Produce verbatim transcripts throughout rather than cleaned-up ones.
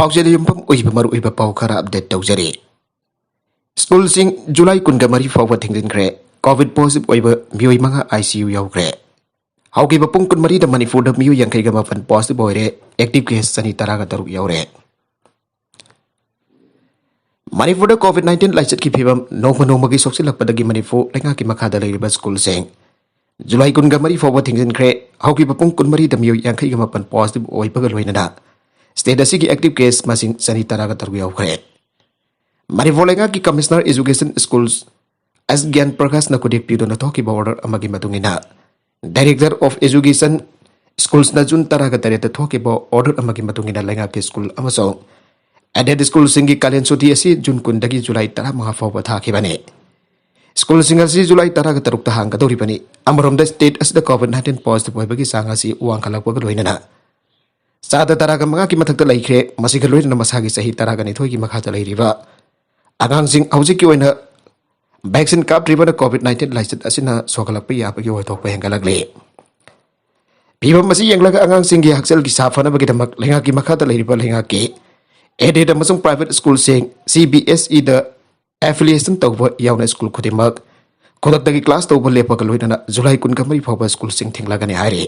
ꯄꯥꯎꯖꯦꯜ ꯌꯨꯝꯐꯝ ꯑꯣꯏꯕ ꯃꯔꯨꯑꯣꯏꯕ ꯄꯥꯎ ꯈꯔ ꯑꯞꯗꯦꯠ ꯇꯧꯖꯔꯤ꯫ ꯁ꯭ꯀꯨꯜꯁꯤꯡ ꯖꯨꯂꯥꯏ ꯀꯨꯟꯒ ꯃꯔꯤ ꯐꯥꯎꯕ ꯊꯤꯡꯖꯤꯟꯈ꯭ꯔꯦ꯫ ꯀꯣꯚꯤꯗ ꯄꯣꯖꯤꯇꯤꯚ ꯑꯣꯏꯕ ꯃꯤꯑꯣꯏ ꯃꯉꯥ ꯑꯥꯏ ꯁꯤ ꯌꯨ ꯌꯧꯈ꯭ꯔꯦ꯫ ꯍꯧꯈꯤꯕ ꯄꯨꯡ ꯀꯨꯟꯃꯔꯤꯗ ꯃꯅꯤꯄꯨꯔꯗ ꯃꯤꯑꯣꯏ ꯌꯥꯡꯈꯩꯒ ꯃꯥꯄꯟ ꯄꯣꯖꯤꯇꯤꯚ ꯑꯣꯏꯔꯦ꯫ ꯑꯦꯛꯇꯤꯚ ꯀꯦꯁ ꯆꯅꯤ ꯇꯔꯥꯒ ꯇꯔꯨꯛ ꯌꯧꯔꯦ꯫ ꯃꯅꯤꯄꯨꯔꯗ ꯀꯣꯚꯤꯗ ꯅꯥꯏꯟꯇꯤꯟ ꯂꯥꯏꯆꯠꯀꯤ ꯐꯤꯕꯝ ꯅꯣꯡꯃ ꯅꯣꯡꯃꯒꯤ ꯁꯣꯛꯆꯤꯜꯂꯛꯄꯗꯒꯤ ꯃꯅꯤꯄꯨꯔ ꯂꯩꯉꯥꯛꯀꯤ ꯃꯈꯥꯗ ꯂꯩꯔꯤꯕ ꯁ꯭ꯀꯨꯜꯁꯤꯡ ꯖꯨꯂꯥꯏ ꯀꯨꯟꯒ ꯃꯔꯤ ꯐꯥꯎꯕ ꯊꯤꯡꯖꯤꯟꯈ꯭ꯔꯦ꯫ ꯍꯧꯈꯤꯕ ꯄꯨꯡ ꯀꯨꯟꯃꯔꯤꯗ ꯃꯤꯑꯣꯏ ꯌꯥꯡꯈꯩꯒ ꯃꯥꯄꯟ ꯄꯣꯖꯤꯇꯤꯚ ꯑꯣꯏꯕꯒ ꯂꯣꯏꯅꯅ ꯁ꯭ꯇꯦꯠ ꯑꯁꯤꯒꯤ ꯑꯦꯛꯇꯤꯚ ꯀꯦꯁ ꯃꯁꯤꯡ ꯆꯅꯤ ꯇꯔꯥꯒ ꯇꯔꯨꯛ ꯌꯧꯈ꯭ꯔꯦ꯫ ꯃꯅꯤꯄꯨꯔ ꯂꯩꯉꯥꯛꯀꯤ ꯀꯃꯤꯁꯅꯔ ꯑꯦꯖꯨꯀꯦꯁꯟ ꯁ꯭ꯀꯨꯜꯁ ꯑꯦꯁ ꯒ꯭ꯌꯥꯟ ꯄ꯭ꯔꯀꯥꯁꯅ ꯈꯨꯗꯦꯛꯄꯤꯗꯨꯅ ꯊꯣꯛꯈꯤꯕ ꯑꯣꯔꯗꯔ ꯑꯃꯒꯤ ꯃꯇꯨꯡ ꯏꯟꯅ, ꯗꯥꯏꯔꯦꯛꯇꯔ ꯑꯣꯐ ꯑꯦꯖꯨꯀꯦꯁꯟ ꯁ꯭ꯀꯨꯜꯁꯅ ꯖꯨꯟ ꯇꯔꯥꯒ ꯇꯔꯦꯠꯇ ꯊꯣꯛꯈꯤꯕ ꯑꯣꯔꯗꯔ ꯑꯃꯒꯤ ꯃꯇꯨꯡ ꯏꯟꯅ ꯂꯩꯉꯥꯛꯀꯤ ꯁ꯭ꯀꯨꯜ ꯑꯃꯁꯨꯡ ꯑꯦꯗꯦꯗ ꯁ꯭ꯀꯨꯜꯁꯤꯡꯒꯤ ꯀꯥꯂꯦꯟ ꯁꯨꯇꯤ ꯑꯁꯤ ꯖꯨꯟ ꯀꯨꯟꯗꯒꯤ ꯖꯨꯂꯥꯏ ꯇꯔꯥꯃꯉꯥ ꯐꯥꯎꯕ ꯊꯥꯈꯤꯕꯅꯤ꯫ ꯁ꯭ꯀꯨꯜꯁꯤꯡ ꯑꯁꯤ ꯖꯨꯂꯥꯏ ꯇꯔꯥꯒ ꯇꯔꯨꯛꯇ ꯍꯥꯡꯒꯗꯧꯔꯤꯕꯅꯤ꯫ ꯑꯃꯔꯣꯝꯗ, ꯁ꯭ꯇꯦꯠ ꯑꯁꯤꯗ ꯀꯣꯚꯤꯗ ꯅꯥꯏꯟꯇꯤꯟ ꯄꯣꯖꯤꯇꯤꯚ ꯑꯣꯏꯕꯒꯤ ꯆꯥꯡ ꯑꯁꯤ ꯋꯥꯡꯈꯠꯂꯛꯄꯒ ꯂꯣꯏꯅꯅ ꯆꯥꯗ ꯇꯔꯥꯒ ꯃꯉꯥꯒꯤ ꯃꯊꯛꯇ ꯂꯩꯈ꯭ꯔꯦ꯫ ꯃꯁꯤꯒ ꯂꯣꯏꯅꯅ ꯃꯁꯥꯒꯤ ꯆꯍꯤ ꯇꯔꯥꯒ ꯅꯤꯊꯣꯏꯒꯤ ꯃꯈꯥꯗ ꯂꯩꯔꯤꯕ ꯑꯉꯥꯡꯁꯤꯡ ꯍꯧꯖꯤꯛꯀꯤ ꯑꯣꯏꯅ ꯚꯦꯛꯁꯤꯟ ꯀꯥꯞꯇ꯭ꯔꯤꯕꯅ ꯀꯣꯚꯤꯗ ꯅꯥꯏꯟꯇꯤꯟ ꯂꯥꯏꯆꯠ ꯑꯁꯤꯅ ꯁꯣꯛꯍꯜꯂꯛꯄ ꯌꯥꯕꯒꯤ ꯑꯣꯏꯊꯣꯛꯄ ꯍꯦꯟꯒꯠꯂꯛꯂꯤ꯫ ꯐꯤꯕꯝ ꯑꯁꯤ ꯌꯦꯡꯂꯒ ꯑꯉꯥꯡꯁꯤꯡꯒꯤ ꯍꯛꯁꯦꯜꯒꯤ ꯁꯥꯐꯅꯕꯒꯤꯗꯃꯛ ꯂꯩꯉꯥꯛꯀꯤ ꯃꯈꯥꯗ ꯂꯩꯔꯤꯕ ꯂꯩꯉꯥꯛꯀꯤ ꯑꯦꯗꯦꯗ ꯑꯃꯁꯨꯡ ꯄ꯭ꯔꯥꯏꯚꯦꯠ ꯁ꯭ꯀꯨꯜꯁꯤꯡ, ꯁꯤ ꯕꯤ ꯑꯦꯁ ꯏꯗ ꯑꯦꯐꯤꯂꯤꯌꯦꯁꯟ ꯇꯧꯕ ꯌꯥꯎꯅ ꯁ꯭ꯀꯨꯜ ꯈꯨꯗꯤꯡꯃꯛ ꯈꯨꯗꯛꯇꯒꯤ ꯀ꯭ꯂꯥꯁ ꯇꯧꯕ ꯂꯦꯞꯄꯒ ꯂꯣꯏꯅꯅ ꯖꯨꯂꯥꯏ ꯀꯨꯟꯒ ꯃꯔꯤ ꯐꯥꯎꯕ ꯁ꯭ꯀꯨꯜꯁꯤꯡ ꯊꯤꯡꯂꯒꯅꯤ ꯍꯥꯏꯔꯤ꯫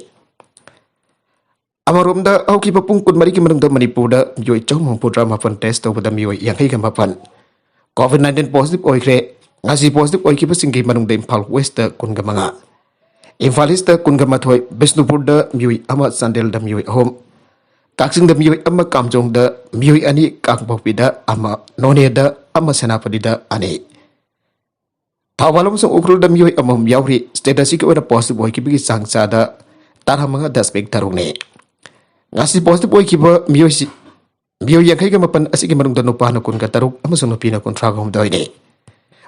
ꯑꯃꯔꯣꯝꯗ, ꯍꯧꯈꯤꯕ ꯄꯨꯡ ꯀꯨꯟꯃꯔꯤꯒꯤ ꯃꯅꯨꯡꯗ ꯃꯅꯤꯄꯨꯔꯗ ꯃꯤꯑꯣꯏ ꯆꯍꯨꯝ ꯍꯨꯝꯐꯨꯇꯔꯥ ꯃꯥꯄꯟ ꯇꯦꯁ ꯇꯧꯕꯗ ꯃꯤꯑꯣꯏ ꯌꯥꯡꯈꯩꯒ ꯃꯥꯄꯟ ꯀꯣꯚꯤꯗ ꯅꯥꯏꯟꯇꯤꯟ ꯄꯣꯖꯤꯇꯤꯚ ꯑꯣꯏꯈ꯭ꯔꯦ꯫ ꯉꯁꯤ ꯄꯣꯖꯤꯇꯤꯚ ꯑꯣꯏꯈꯤꯕꯁꯤꯡꯒꯤ ꯃꯅꯨꯡꯗ ꯏꯝꯐꯥꯜ ꯋꯦꯁꯇ ꯀꯨꯟꯒ ꯃꯉꯥ, ꯏꯝꯐꯥꯜ ꯏꯁꯇ ꯀꯨꯟꯒ ꯃꯥꯊꯣꯏ, ꯕꯤꯁꯅꯨꯄꯨꯔꯗ ꯃꯤꯑꯣꯏ ꯑꯃ, ꯆꯥꯟꯗꯦꯜꯗ ꯃꯤꯑꯣꯏ ꯑꯍꯨꯝ, ꯀꯛꯆꯤꯡꯗ ꯃꯤꯑꯣꯏ ꯑꯃ, ꯀꯥꯝꯖꯣꯡꯗ ꯃꯤꯑꯣꯏ ꯑꯅꯤ, ꯀꯥꯡꯄꯣꯛꯄꯤꯗ ꯑꯃ, ꯅꯣꯅꯦꯗ ꯑꯃ, ꯁꯦꯅꯥꯄꯇꯤꯗ ꯑꯅꯤ꯫ ꯊꯧꯕꯥꯜ ꯑꯃꯁꯨꯡ ꯎꯈ꯭ꯔꯨꯜꯗ ꯃꯤꯑꯣꯏ ꯑꯃꯃꯝ ꯌꯥꯎꯔꯤ꯫ ꯁ꯭ꯇꯦꯠ ꯑꯁꯤꯒꯤ ꯑꯣꯏꯅ ꯄꯣꯖꯤꯇꯤꯚ ꯑꯣꯏꯈꯤꯕꯒꯤ ꯆꯥꯡ ꯆꯥꯗ ꯇꯔꯥꯃꯉꯥ ꯗꯁꯃꯤꯛ ꯇꯔꯨꯛꯅꯤ꯫ ꯉꯁꯤ ꯄꯣꯖꯤꯇꯤꯚ ꯑꯣꯏꯈꯤꯕ ꯃꯤꯑꯣꯏꯁꯤ, ꯃꯤꯑꯣꯏ ꯌꯥꯡꯈꯩꯒ ꯃꯥꯄꯟ ꯑꯁꯤꯒꯤ ꯃꯅꯨꯡꯗ ꯅꯨꯄꯥꯅ ꯀꯨꯟꯒ ꯇꯔꯨꯛ ꯑꯃꯁꯨꯡ ꯅꯨꯄꯤꯅ ꯀꯨꯟꯊ꯭ꯔꯥꯒ ꯍꯨꯝꯗꯣꯏꯅꯤ꯫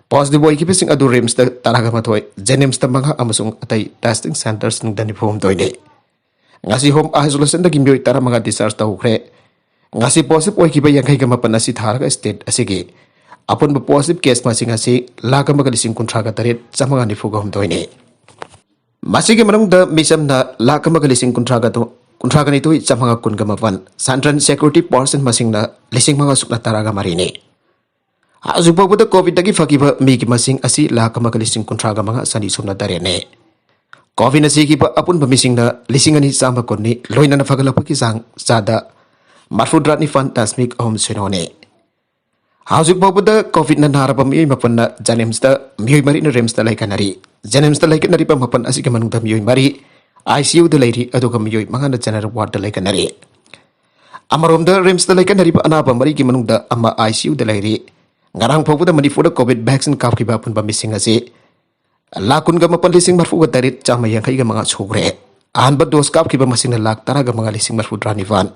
ꯄꯣꯖꯤꯇꯤꯚ ꯑꯣꯏꯈꯤꯕꯁꯤꯡ ꯑꯗꯨ ꯔꯤꯝꯁꯇ ꯇꯔꯥꯒ ꯃꯥꯊꯣꯏ, ꯖꯦꯅꯤꯝꯁꯇ ꯃꯉꯥ ꯑꯃꯁꯨꯡ ꯑꯇꯩ ꯇꯦꯁꯇꯤꯡ ꯁꯦꯟꯇꯔꯁꯤꯡꯗ ꯅꯤꯐꯨ ꯍꯨꯝꯗꯣꯏꯅꯤ꯫ ꯉꯁꯤ ꯍꯣꯝ ꯑꯥꯏꯁꯣꯂꯦꯁꯟꯗꯒꯤ ꯃꯤꯑꯣꯏ ꯇꯔꯥꯃꯉꯥ ꯗꯤꯁꯆꯥꯔꯖ ꯇꯧꯈ꯭ꯔꯦ꯫ ꯉꯁꯤ ꯄꯣꯖꯤꯇꯤꯚ ꯑꯣꯏꯈꯤꯕ ꯌꯥꯡꯈꯩꯒ ꯃꯥꯄꯟ ꯑꯁꯤ ꯊꯥꯔꯒ ꯁ꯭ꯇꯦꯠ ꯑꯁꯤꯒꯤ ꯑꯄꯨꯟꯕ ꯄꯣꯖꯤꯇꯤꯚ ꯀꯦꯁ ꯃꯁꯤꯡ ꯑꯁꯤ ꯂꯥꯈ ꯑꯃꯒ ꯂꯤꯁꯤꯡ ꯀꯨꯟꯊ꯭ꯔꯥꯒ ꯇꯔꯦꯠ ꯆꯥꯃꯉꯥ ꯅꯤꯐꯨꯒ ꯍꯨꯝꯗꯣꯏꯅꯤ꯫ ꯃꯁꯤꯒꯤ ꯃꯅꯨꯡꯗ ꯃꯤꯆꯝꯅ ꯂꯥꯈ ꯑꯃꯒ ꯂꯤꯁꯤꯡ ꯀꯨꯟꯊ꯭ꯔꯥꯒ ꯇꯨ-, ꯀꯨꯟꯊ꯭ꯔꯥꯒ ꯅꯤꯊꯣꯏ ꯆꯥꯝꯃꯉꯥ ꯀꯨꯟꯒ ꯃꯥꯄꯟ, Central Security Persons ꯃꯁꯤꯡꯅ ꯂꯤꯁꯤꯡ ꯃꯉꯥ ꯁꯨꯞꯅ ꯇꯔꯥꯒ ꯃꯔꯤꯅꯤ꯫ ꯍꯧꯖꯤꯛ ꯐꯥꯎꯕꯗ COVID-ꯗꯒꯤ ꯐꯈꯤꯕ ꯃꯤꯒꯤ ꯃꯁꯤꯡ ꯑꯁꯤ ꯂꯥꯈ ꯑꯃꯒ ꯂꯤꯁꯤꯡ ꯀꯨꯟꯊ꯭ꯔꯥꯒ ꯃꯉꯥ ꯆꯅꯤ ꯁꯨꯞꯅ ꯇꯔꯦꯠꯅꯤ꯫ COVID-ꯅ ꯁꯤꯈꯤꯕ ꯑꯄꯨꯟꯕ ꯃꯤꯁꯤꯡꯅ ꯂꯤꯁꯤꯡ ꯑꯅꯤ ꯆꯥꯝꯃ ꯀꯨꯟꯅꯤ, ꯂꯣꯏꯅꯅ ꯐꯒꯠꯂꯛꯄꯒꯤ ꯆꯥꯡ ꯆꯥꯗ ꯃꯔꯐꯨꯇꯔꯥ ꯅꯤꯄꯥꯟ ꯗꯁꯃꯤꯛ ꯑꯍꯨꯝ ꯁꯤꯅꯣꯅꯤ꯫ ꯍꯧꯖꯤꯛ ꯐꯥꯎꯕꯗ COVID-ꯅ ꯅꯥꯔꯕ ꯃꯤꯑꯣꯏ ꯃꯥꯄꯟꯅ JNIMS-ꯇ, ꯃꯤꯑꯣꯏ ꯃꯔꯤꯅ RIMS-ꯇ ꯂꯩꯈꯠꯅꯔꯤ꯫ JNIMS-ꯇ ꯂꯩꯈꯠꯅꯔꯤꯕ ꯃꯥꯄꯟ ꯑꯁꯤꯒꯤ ꯃꯅꯨꯡꯗ ꯃꯤꯑꯣꯏ ꯃꯔꯤ ICU-ꯗ ꯂꯩꯔꯤ, ꯑꯗꯨꯒ ꯃꯤꯑꯣꯏ ꯃꯉꯥꯅ general ward-ꯇ ꯂꯩꯈꯠꯅꯔꯤ꯫ ꯑꯃꯔꯣꯝꯗ, RIMS-ꯇ ꯂꯩꯈꯠꯅꯔꯤꯕ ꯑꯅꯥꯕ ꯃꯔꯤꯒꯤ ꯃꯅꯨꯡꯗ ꯑꯃ ICU-ꯗ ꯂꯩꯔꯤ꯫ ꯉꯔꯥꯡ ꯐꯥꯎꯕꯗ ꯃꯅꯤꯄꯨꯔꯗ COVID vaccine ꯀꯥꯞꯈꯤꯕ ꯑꯄꯨꯟꯕ ꯃꯤꯁꯤꯡ ꯑꯁꯤ ꯂꯥꯈ ꯀꯨꯟꯒ ꯃꯥꯄꯟ ꯂꯤꯁꯤꯡ ꯃꯔꯐꯨꯒ ꯇꯔꯦꯠ ꯆꯥꯝꯃ ꯌꯥꯡꯈꯩꯒ ꯃꯉꯥ ꯁꯨꯈ꯭ꯔꯦ꯫ ꯑꯍꯥꯟꯕ dose ꯀꯥꯞꯈꯤꯕ ꯃꯁꯤꯡꯅ ꯂꯥꯈ ꯇꯔꯥꯒ ꯃꯉꯥ ꯂꯤꯁꯤꯡ ꯃꯔꯐꯨꯇꯔꯥ ꯅꯤꯄꯥꯟ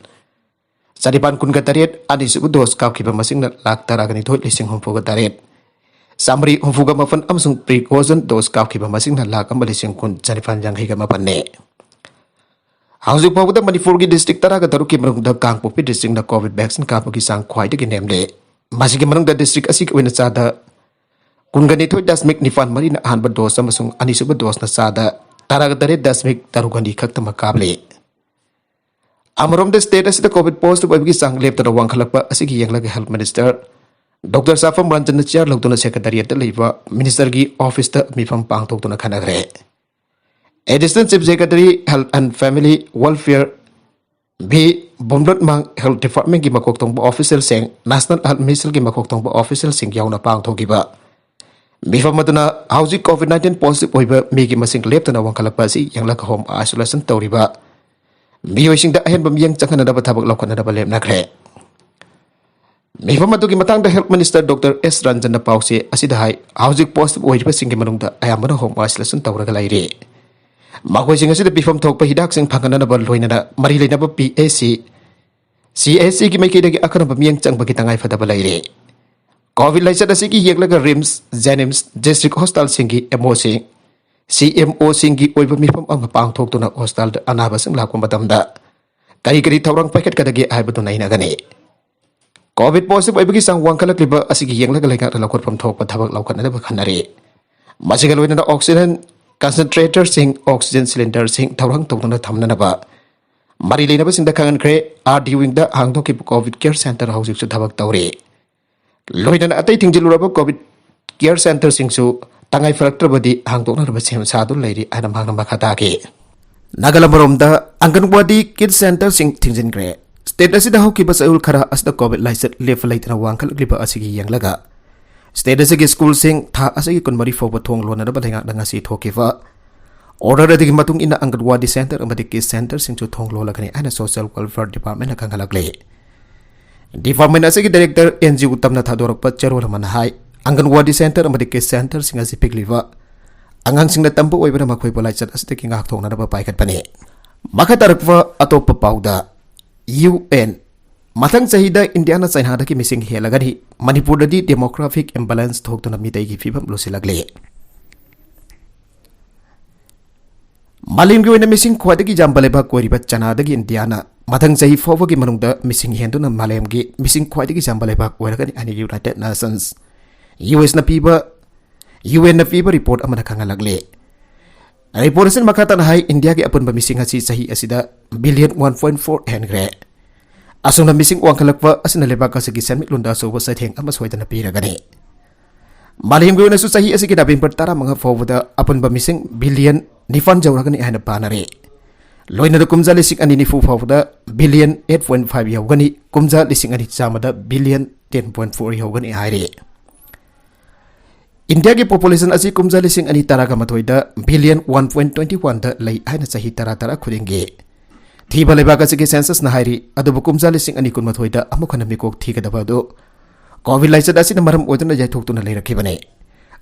ꯆꯅꯤꯄꯥꯟ ꯀꯨꯟꯒ ꯇꯔꯦꯠ, ꯑꯅꯤꯁꯨꯕ dose ꯀꯥꯞꯈꯤꯕ ꯃꯁꯤꯡꯅ ꯂꯥꯈ ꯇꯔꯥꯒ ꯅꯤꯊꯣꯏ ꯂꯤꯁꯤꯡ ꯍꯨꯝꯐꯨꯒ ꯇꯔꯦꯠ ꯆꯥꯃꯔꯤ ꯍꯨꯝꯐꯨꯒ ꯃꯥꯄꯟ, ꯑꯃꯁꯨꯡ precaution dose ꯀꯥꯞꯈꯤꯕ ꯃꯁꯤꯡꯅ ꯂꯥꯈ ꯑꯃ ꯂꯤꯁꯤꯡ ꯀꯨꯟ ꯆꯅꯤꯄꯥꯟ ꯌꯥꯡꯈꯩꯒ ꯃꯥꯄꯟꯅꯤ꯫ ꯍꯧꯖꯤꯛ ꯐꯥꯎꯕꯗ ꯃꯅꯤꯄꯨꯔꯒꯤ district ꯇꯔꯥꯒ ꯇꯔꯨꯛꯀꯤ ꯃꯅꯨꯡꯗ ꯀꯥꯡꯄꯣꯛꯄꯤ district-ꯅ COVID vaccine ꯀꯥꯞꯄꯒꯤ ꯆꯥꯡ ꯈ꯭ꯋꯥꯏꯗꯒꯤ ꯅꯦꯝꯂꯤ꯫ ꯃꯁꯤꯒꯤ ꯃꯅꯨꯡꯗ district ꯑꯁꯤꯒꯤ ꯑꯣꯏꯅ ꯆꯥꯗ ꯀꯨꯟꯒ ꯅꯤꯊꯣꯏ ꯗꯁꯃꯤꯛ ꯅꯤꯄꯥꯟ ꯃꯔꯤꯅ ꯑꯍꯥꯟꯕ dose ꯑꯃꯁꯨꯡ ꯑꯅꯤꯁꯨꯕ dose-ꯅ ꯆꯥꯗ ꯇꯔꯥꯒ ꯇꯔꯦꯠ ꯗꯁꯃꯤꯛ ꯇꯔꯨꯛ ꯑꯅꯤ ꯈꯛꯇꯃꯛ ꯀꯥꯞꯂꯤ꯫ ꯑꯃꯔꯣꯝꯗ, state ꯑꯁꯤꯗ COVID positive ꯑꯣꯏꯕꯒꯤ ꯆꯥꯡ ꯂꯦꯞꯇꯅ ꯋꯥꯡꯈꯠꯂꯛꯄ ꯑꯁꯤꯒꯤ ꯌꯦꯡꯂꯒ Health Minister Doctor ꯁꯥꯐꯝ ꯔꯟꯖꯟꯅ chair ꯂꯧꯗꯨꯅ Secretariat-ꯇ ꯂꯩꯕ Minister-ꯒꯤ office-ꯇ ꯃꯤꯐꯝ ꯄꯥꯡꯊꯣꯛꯇꯨꯅ ꯈꯟꯅꯈ꯭ꯔꯦ꯫ Additional Chief Secretary, Health and Family Welfare, V ꯕꯣꯝꯂꯣꯠꯃꯥꯡ, Health Department-ꯀꯤ ꯃꯀꯣꯛ ꯊꯣꯡꯕ official-ꯁꯤꯡ, National Health Mission-ꯒꯤ ꯃꯀꯣꯛ ꯊꯣꯡꯕ official-ꯁꯤꯡ ꯌꯥꯎꯅ ꯄꯥꯡꯊꯣꯛꯈꯤꯕ ꯃꯤꯐꯝ ꯑꯗꯨꯅ ꯍꯧꯖꯤꯛ COVID nineteen positive ꯑꯣꯏꯕ ꯃꯤꯒꯤ ꯃꯁꯤꯡ ꯂꯦꯞꯇꯅ ꯋꯥꯡꯈꯠꯂꯛꯄ ꯑꯁꯤ ꯌꯦꯡꯂꯒ home isolation ꯇꯧꯔꯤꯕ ꯃꯤꯑꯣꯏꯁꯤꯡꯗ ꯑꯍꯦꯟꯕ ꯃꯤꯠꯌꯦꯡ ꯆꯪꯍꯟꯅꯅꯕ ꯊꯕꯛ ꯂꯧꯈꯠꯅꯅꯕ ꯂꯦꯞꯅꯈ꯭ꯔꯦ꯫ ꯃꯤꯐꯝ ꯑꯗꯨꯒꯤ ꯃꯇꯥꯡꯗ Health Minister Doctor ꯑꯦꯁ ꯔꯟꯖꯟꯅ ꯄꯥꯎꯆꯦ ꯑꯁꯤꯗ ꯍꯥꯏ, ꯍꯧꯖꯤꯛ positive ꯑꯣꯏꯔꯤꯕꯁꯤꯡꯒꯤ ꯃꯅꯨꯡꯗ ꯑꯌꯥꯝꯕꯅ home isolation ꯇꯧꯔꯒ ꯂꯩꯔꯤ꯫ ꯃꯈꯣꯏꯁꯤꯡ ꯑꯁꯤꯗ ꯄꯤꯐꯝ ꯊꯣꯛꯄ ꯍꯤꯗꯥꯛꯁꯤꯡ ꯐꯪꯍꯟꯅꯅꯕ, ꯂꯣꯏꯅꯅ ꯃꯔꯤ ꯂꯩꯅꯕ ꯄꯤ ꯑꯩꯆ ꯁꯤ, ꯁꯤ ꯑꯩꯆ ꯁꯤꯒꯤ ꯃꯥꯏꯀꯩꯗꯒꯤ ꯑꯈꯟꯅꯕ ꯃꯤꯠꯌꯦꯡ ꯆꯪꯕꯒꯤ ꯇꯉꯥꯏꯐꯗꯕ ꯂꯩꯔꯦ꯫ COVID ꯂꯥꯏꯆꯠ ꯑꯁꯤꯒꯤ ꯌꯦꯡꯂꯒ ꯔꯤꯝꯁ, ꯖꯦꯅꯤꯝꯁ, district hospital-ꯁꯤꯡꯒꯤ ꯑꯦꯝ ꯑꯣꯁꯤꯡ, ꯁꯤ ꯑꯦꯝ ꯑꯣꯁꯤꯡꯒꯤ ꯑꯣꯏꯕ ꯃꯤꯐꯝ ꯑꯃ ꯄꯥꯡꯊꯣꯛꯇꯨꯅ hospital-ꯗ ꯑꯅꯥꯕꯁꯤꯡ ꯂꯥꯛꯄ ꯃꯇꯝꯗ ꯀꯔꯤ ꯀꯔꯤ ꯊꯧꯔꯥꯡ ꯄꯥꯏꯈꯠꯀꯗꯒꯦ ꯍꯥꯏꯕꯗꯨ ꯅꯩꯅꯒꯅꯤ꯫ COVID positive ꯑꯣꯏꯕꯒꯤ ꯆꯥꯡ ꯋꯥꯡꯈꯠꯂꯛꯂꯤꯕ ꯑꯁꯤꯒꯤ ꯌꯦꯡꯂꯒ ꯂꯩꯉꯥꯛꯅ ꯂꯧꯈꯠꯐꯝ ꯊꯣꯛꯄ ꯊꯕꯛ ꯂꯧꯈꯠꯅꯅꯕ ꯈꯟꯅꯔꯤ꯫ ꯃꯁꯤꯒ ꯂꯣꯏꯅꯅ oxygen concentrator-ꯁꯤꯡ, oxygen cylinder-ꯁꯤꯡ ꯊꯧꯔꯥꯡ ꯇꯧꯗꯨꯅ ꯊꯝꯅꯅꯕ ꯃꯔꯤ ꯂꯩꯅꯕꯁꯤꯡꯗ ꯈꯪꯍꯟꯈ꯭ꯔꯦ꯫ ꯑꯥꯔ ꯗꯤ ꯋꯤꯡꯗ ꯍꯥꯡꯗꯣꯛꯈꯤꯕ ꯀꯣꯚꯤꯗ ꯀꯦꯌꯔ ꯁꯦꯟꯇꯔ ꯍꯧꯖꯤꯛꯁꯨ ꯊꯕꯛ ꯇꯧꯔꯤ꯫ ꯂꯣꯏꯅꯅ ꯑꯇꯩ ꯊꯤꯡꯖꯤꯜꯂꯨꯔꯕ ꯀꯣꯚꯤꯗ ꯀꯦꯌꯔ ꯁꯦꯟꯇꯔꯁꯤꯡꯁꯨ ꯇꯉꯥꯏ ꯐꯔꯛꯇ꯭ꯔꯕꯗꯤ ꯍꯥꯡꯗꯣꯛꯅꯅꯕ ꯁꯦꯝ ꯁꯥꯗꯨꯅ ꯂꯩꯔꯤ ꯍꯥꯏꯅ ꯃꯍꯥꯛꯅ ꯃꯈꯥ ꯇꯥꯈꯤ꯫ ꯅꯥꯒꯥꯂꯝ ꯑꯃꯔꯣꯝꯗ ꯑꯪꯒꯟꯋꯥꯗꯤ ꯀꯤꯗ ꯁꯦꯟꯇꯔꯁꯤꯡ ꯊꯤꯡꯖꯤꯟꯈ꯭ꯔꯦ꯫ ꯁ꯭ꯇꯦꯠ ꯑꯁꯤꯗ ꯍꯧꯈꯤꯕ ꯆꯌꯣꯜ ꯈꯔ ꯑꯁꯤꯗ ꯀꯣꯚꯤꯗ ꯂꯥꯏꯆꯠ ꯂꯦꯞꯄ ꯂꯩꯇꯅ ꯋꯥꯡꯈꯠꯂꯛꯂꯤꯕ ꯑꯁꯤꯒꯤ ꯌꯦꯡꯂꯒ ꯁ꯭ꯇꯦꯠ ꯑꯁꯤꯒꯤ ꯁ꯭ꯀꯨꯜꯁꯤꯡ ꯊꯥ ꯑꯁꯤꯒꯤ ꯀꯨꯟꯃꯔꯤ ꯐꯥꯎꯕ ꯊꯣꯡ ꯂꯣꯟꯅꯅꯕ ꯂꯩꯉꯥꯛꯅ ꯉꯁꯤ ꯊꯣꯛꯈꯤꯕ ꯑꯣꯔꯗꯔ ꯑꯗꯨꯒꯤ ꯃꯇꯨꯡ ꯏꯟꯅ ꯑꯪꯒꯟꯋꯥꯗꯤ ꯁꯦꯟꯇꯔ ꯑꯃꯗꯤ ꯀꯤꯗ ꯁꯦꯟꯇꯔꯁꯤꯡꯁꯨ ꯊꯣꯡ ꯂꯣꯜꯂꯒꯅꯤ ꯍꯥꯏꯅ ꯁꯣꯁꯤꯌꯦꯜ ꯋꯦꯜꯐꯤꯌꯔ ꯗꯤꯄꯥꯔꯠꯃꯦꯟꯅ ꯈꯪꯍꯜꯂꯛꯂꯤ꯫ ꯗꯤꯄꯥꯔꯠꯃꯦꯟ ꯑꯁꯤꯒꯤ ꯗꯥꯏꯔꯦꯛꯇꯔ ꯑꯦꯟ ꯖꯤ ꯎꯇꯝꯅ ꯊꯥꯗꯣꯔꯛꯄ ꯆꯦꯔꯣꯜ ꯑꯃꯅ ꯍꯥꯏ, ꯑꯪꯒꯟꯋꯥꯗꯤ ꯁꯦꯟꯇꯔ ꯑꯃꯗꯤ ꯀꯤꯗ ꯁꯦꯟꯇꯔꯁꯤꯡ ꯑꯁꯤ ꯄꯤꯛꯂꯤꯕ ꯑꯉꯥꯡꯁꯤꯡꯅ ꯇꯝꯕ ꯑꯣꯏꯕꯅ ꯃꯈꯣꯏꯕꯨ ꯂꯥꯏꯆꯠ ꯑꯁꯤꯗꯒꯤ ꯉꯥꯛꯊꯣꯛꯅꯅꯕ ꯄꯥꯏꯈꯠꯄꯅꯤ꯫ ꯃꯈꯥ ꯇꯥꯔꯛꯄ ꯑꯇꯣꯞꯄ ꯄꯥꯎꯗ, ꯌꯨ ꯑꯦꯟ ꯃꯊꯪ ꯆꯍꯤꯗ ꯏꯟꯗꯤꯌꯥꯅ ꯆꯩꯅꯥꯗꯒꯤ ꯃꯤꯁꯤꯡ ꯍꯦꯜꯂꯒꯅꯤ꯫ ꯃꯅꯤꯄꯨꯔꯗꯗꯤ ꯗꯦꯃꯣꯒ꯭ꯔꯥꯐꯤꯛ ꯏꯝꯕꯦꯂꯦꯟꯁ ꯊꯣꯛꯇꯨꯅ ꯃꯤꯇꯩꯒꯤ ꯐꯤꯕꯝ ꯂꯨꯁꯤꯜꯂꯛꯂꯤ꯫ ꯃꯥꯂꯦꯝꯒꯤ ꯑꯣꯏꯅ ꯃꯤꯁꯤꯡ ꯈ꯭ꯋꯥꯏꯗꯒꯤ ꯌꯥꯝꯕ ꯂꯩꯕꯥꯛ ꯑꯣꯏꯔꯤꯕ ꯆꯩꯅꯥꯗꯒꯤ ꯏꯟꯗꯤꯌꯥꯅ ꯃꯊꯪ ꯆꯍꯤ ꯐꯥꯎꯕꯒꯤ ꯃꯅꯨꯡꯗ ꯃꯤꯁꯤꯡ ꯍꯦꯟꯗꯨꯅ ꯃꯥꯂꯦꯝꯒꯤ ꯃꯤꯁꯤꯡ ꯈ꯭ꯋꯥꯏꯗꯒꯤ ꯌꯥꯝꯕ ꯂꯩꯕꯥꯛ ꯑꯣꯏꯔꯒꯅꯤ ꯍꯥꯏꯅ ꯌꯨꯅꯥꯏꯇꯦꯗ ꯅꯦꯁꯟꯁ, ꯌꯨ ꯑꯦꯟꯅ ꯄꯤꯕ, ꯌꯨ ꯑꯦꯟꯅ ꯄꯤꯕ ꯔꯤꯄꯣꯔꯠ ꯑꯃꯅ ꯈꯪꯍꯜꯂꯛꯂꯤ꯫ ꯔꯤꯄꯣꯔꯠ ꯑꯁꯤꯅ ꯃꯈꯥ ꯇꯥꯅ ꯍꯥꯏ, ꯏꯟꯗꯤꯌꯥꯒꯤ ꯑꯄꯨꯟꯕ ꯃꯤꯁꯤꯡ ꯑꯁꯤ ꯆꯍꯤ ꯑꯁꯤꯗ ꯕꯤꯂꯤꯌꯟ ꯋꯥꯟ ꯄꯣꯏꯟ ꯐꯣꯔ ꯍꯦꯟꯈ꯭ꯔꯦ꯫ ꯑꯁꯨꯝꯅ ꯃꯤꯁꯤꯡ ꯋꯥꯡꯈꯠꯂꯛꯄ ꯑꯁꯤꯅ ꯂꯩꯕꯥꯛ ꯑꯁꯤꯒꯤ ꯁꯦꯟꯃꯤꯠꯂꯣꯟꯗ ꯑꯆꯧꯕ ꯆꯩꯊꯦꯡ ꯑꯃ ꯁꯣꯏꯗꯅ ꯄꯤꯔꯒꯅꯤ꯫ ꯃꯥꯂꯦꯝꯒꯤ ꯑꯣꯏꯅꯁꯨ ꯆꯍꯤ ꯑꯁꯤꯒꯤ ꯅꯕꯦꯝꯕꯔ ꯇꯔꯥꯃꯉꯥ ꯐꯥꯎꯕꯗ ꯑꯄꯨꯟꯕ ꯃꯤꯁꯤꯡ ꯕꯤꯂꯤꯌꯟ ꯅꯤꯄꯥꯟ ꯌꯧꯔꯒꯅꯤ ꯍꯥꯏꯅ ꯄꯥꯅꯔꯤ꯫ ꯂꯣꯏꯅꯅ ꯀꯨꯝꯖꯥ ꯂꯤꯁꯤꯡ ꯑꯅꯤ ꯅꯤꯐꯨ ꯐꯥꯎꯕꯗ ꯕꯤꯂꯤꯌꯟ ꯑꯩꯠ ꯄꯣꯏꯟ ꯐꯥꯏꯚ ꯌꯧꯒꯅꯤ, ꯀꯨꯝꯖꯥ ꯂꯤꯁꯤꯡ ꯑꯅꯤ ꯆꯥꯝꯃꯗ ꯕꯤꯂꯤꯌꯟ ꯇꯦꯟ ꯄꯣꯏꯟ ꯐꯣꯔ ꯌꯧꯒꯅꯤ ꯍꯥꯏꯔꯤ꯫ ꯏꯟꯗꯤꯌꯥꯒꯤ ꯄꯣꯄꯨꯂꯦꯁꯟ ꯑꯁꯤ ꯀꯨꯝꯖꯥ ꯂꯤꯁꯤꯡ ꯑꯅꯤ ꯇꯔꯥꯒ ꯃꯥꯊꯣꯏꯗ ꯕꯤꯂꯤꯌꯟ ꯋꯥꯟ ꯄꯣꯏꯟ ꯇ꯭ꯋꯦꯟꯇꯤ ꯋꯥꯟꯗ ꯂꯩ ꯍꯥꯏꯅ ꯆꯍꯤ ꯇꯔꯥ ꯇꯔꯥ ꯈꯨꯗꯤꯡꯒꯤ ꯊꯤꯕ ꯂꯩꯕꯥꯛ ꯑꯁꯤꯒꯤ ꯁꯦꯟꯁꯁꯅ ꯍꯥꯏꯔꯤ꯫ ꯑꯗꯨꯕꯨ ꯀꯨꯝꯖꯥ ꯂꯤꯁꯤꯡ ꯑꯅꯤ ꯀꯨꯟꯃꯥꯊꯣꯏꯗ ꯑꯃꯨꯛ ꯍꯟꯅ ꯃꯤꯀꯣꯛ ꯊꯤꯒꯗꯕ ꯑꯗꯨ ꯀꯣꯚꯤꯗ ꯂꯥꯏꯆꯠ ꯑꯁꯤꯅ ꯃꯔꯝ ꯑꯣꯏꯗꯨꯅ ꯌꯩꯊꯣꯛꯇꯨꯅ ꯂꯩꯔꯛꯈꯤꯕꯅꯤ꯫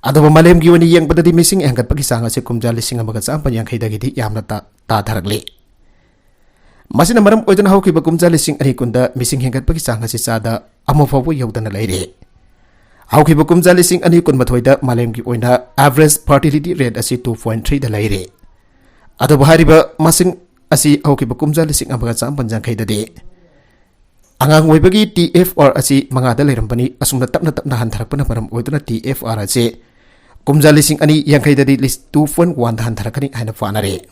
ꯑꯗꯨꯕꯨ ꯃꯥꯂꯦꯝꯒꯤ ꯑꯣꯏꯅ ꯌꯦꯡꯕꯗꯗꯤ ꯃꯤꯁꯤꯡ ꯍꯦꯟꯒꯠꯄꯒꯤ ꯆꯥꯡ ꯑꯁꯤ ꯀꯨꯝꯖꯥ ꯂꯤꯁꯤꯡ ꯑꯃꯒ ꯆꯥꯝꯃꯥꯄꯟ ꯌꯥꯡꯈꯩꯗꯒꯤꯗꯤ ꯌꯥꯝꯅ ꯇꯥ-, ꯇꯥꯊꯔꯛꯂꯤ꯫ ꯃꯁꯤꯅ ꯃꯔꯝ ꯑꯣꯏꯗꯨꯅ ꯍꯧꯈꯤꯕ ꯀꯨꯝꯖꯥ ꯂꯤꯁꯤꯡ ꯑꯅꯤ ꯀꯨꯟꯗ ꯃꯤꯁꯤꯡ ꯍꯦꯟꯒꯠꯄꯒꯤ ꯆꯥꯡ ꯑꯁꯤ ꯆꯥꯗ ꯑꯃ ꯐꯥꯎꯕ ꯌꯧꯗꯅ ꯂꯩꯔꯤ꯫ ꯍꯧꯈꯤꯕ ꯀꯨꯝꯖꯥ ꯂꯤꯁꯤꯡ ꯑꯅꯤ ꯀꯨꯟꯃꯥꯊꯣꯏꯗ ꯃꯥꯂꯦꯝꯒꯤ ꯑꯣꯏꯅ average fertility rate ꯑꯁꯤ two point threeꯗ ꯂꯩꯔꯤ꯫ ꯑꯗꯨꯕꯨ ꯍꯥꯏꯔꯤꯕ ꯃꯁꯤꯡ ꯑꯁꯤ ꯍꯧꯈꯤꯕ ꯀꯨꯝꯖꯥ ꯂꯤꯁꯤꯡ ꯑꯃꯒ ꯆꯥꯃꯥꯄꯟ ꯌꯥꯡꯈꯩꯗꯗꯤ ꯑꯉꯥꯡ ꯑꯣꯏꯕꯒꯤ T F R ꯑꯁꯤ ꯃꯉꯥꯗ ꯂꯩꯔꯝꯕꯅꯤ꯫ ꯑꯁꯨꯝꯅ ꯇꯞꯅ ꯇꯞꯅ ꯍꯟꯊꯔꯛꯄꯅ ꯃꯔꯝ ꯑꯣꯏꯗꯨꯅ T F R ꯑꯁꯤ ꯀꯨꯝꯖꯥ ꯂꯤꯁꯤꯡ ꯑꯅꯤ ꯌꯥꯡꯈꯩꯗꯗꯤ ꯂꯤꯁ-, two point oneꯗ ꯍꯟꯊꯔꯛꯀꯅꯤ ꯍꯥꯏꯅ ꯄꯥꯅꯔꯤ꯫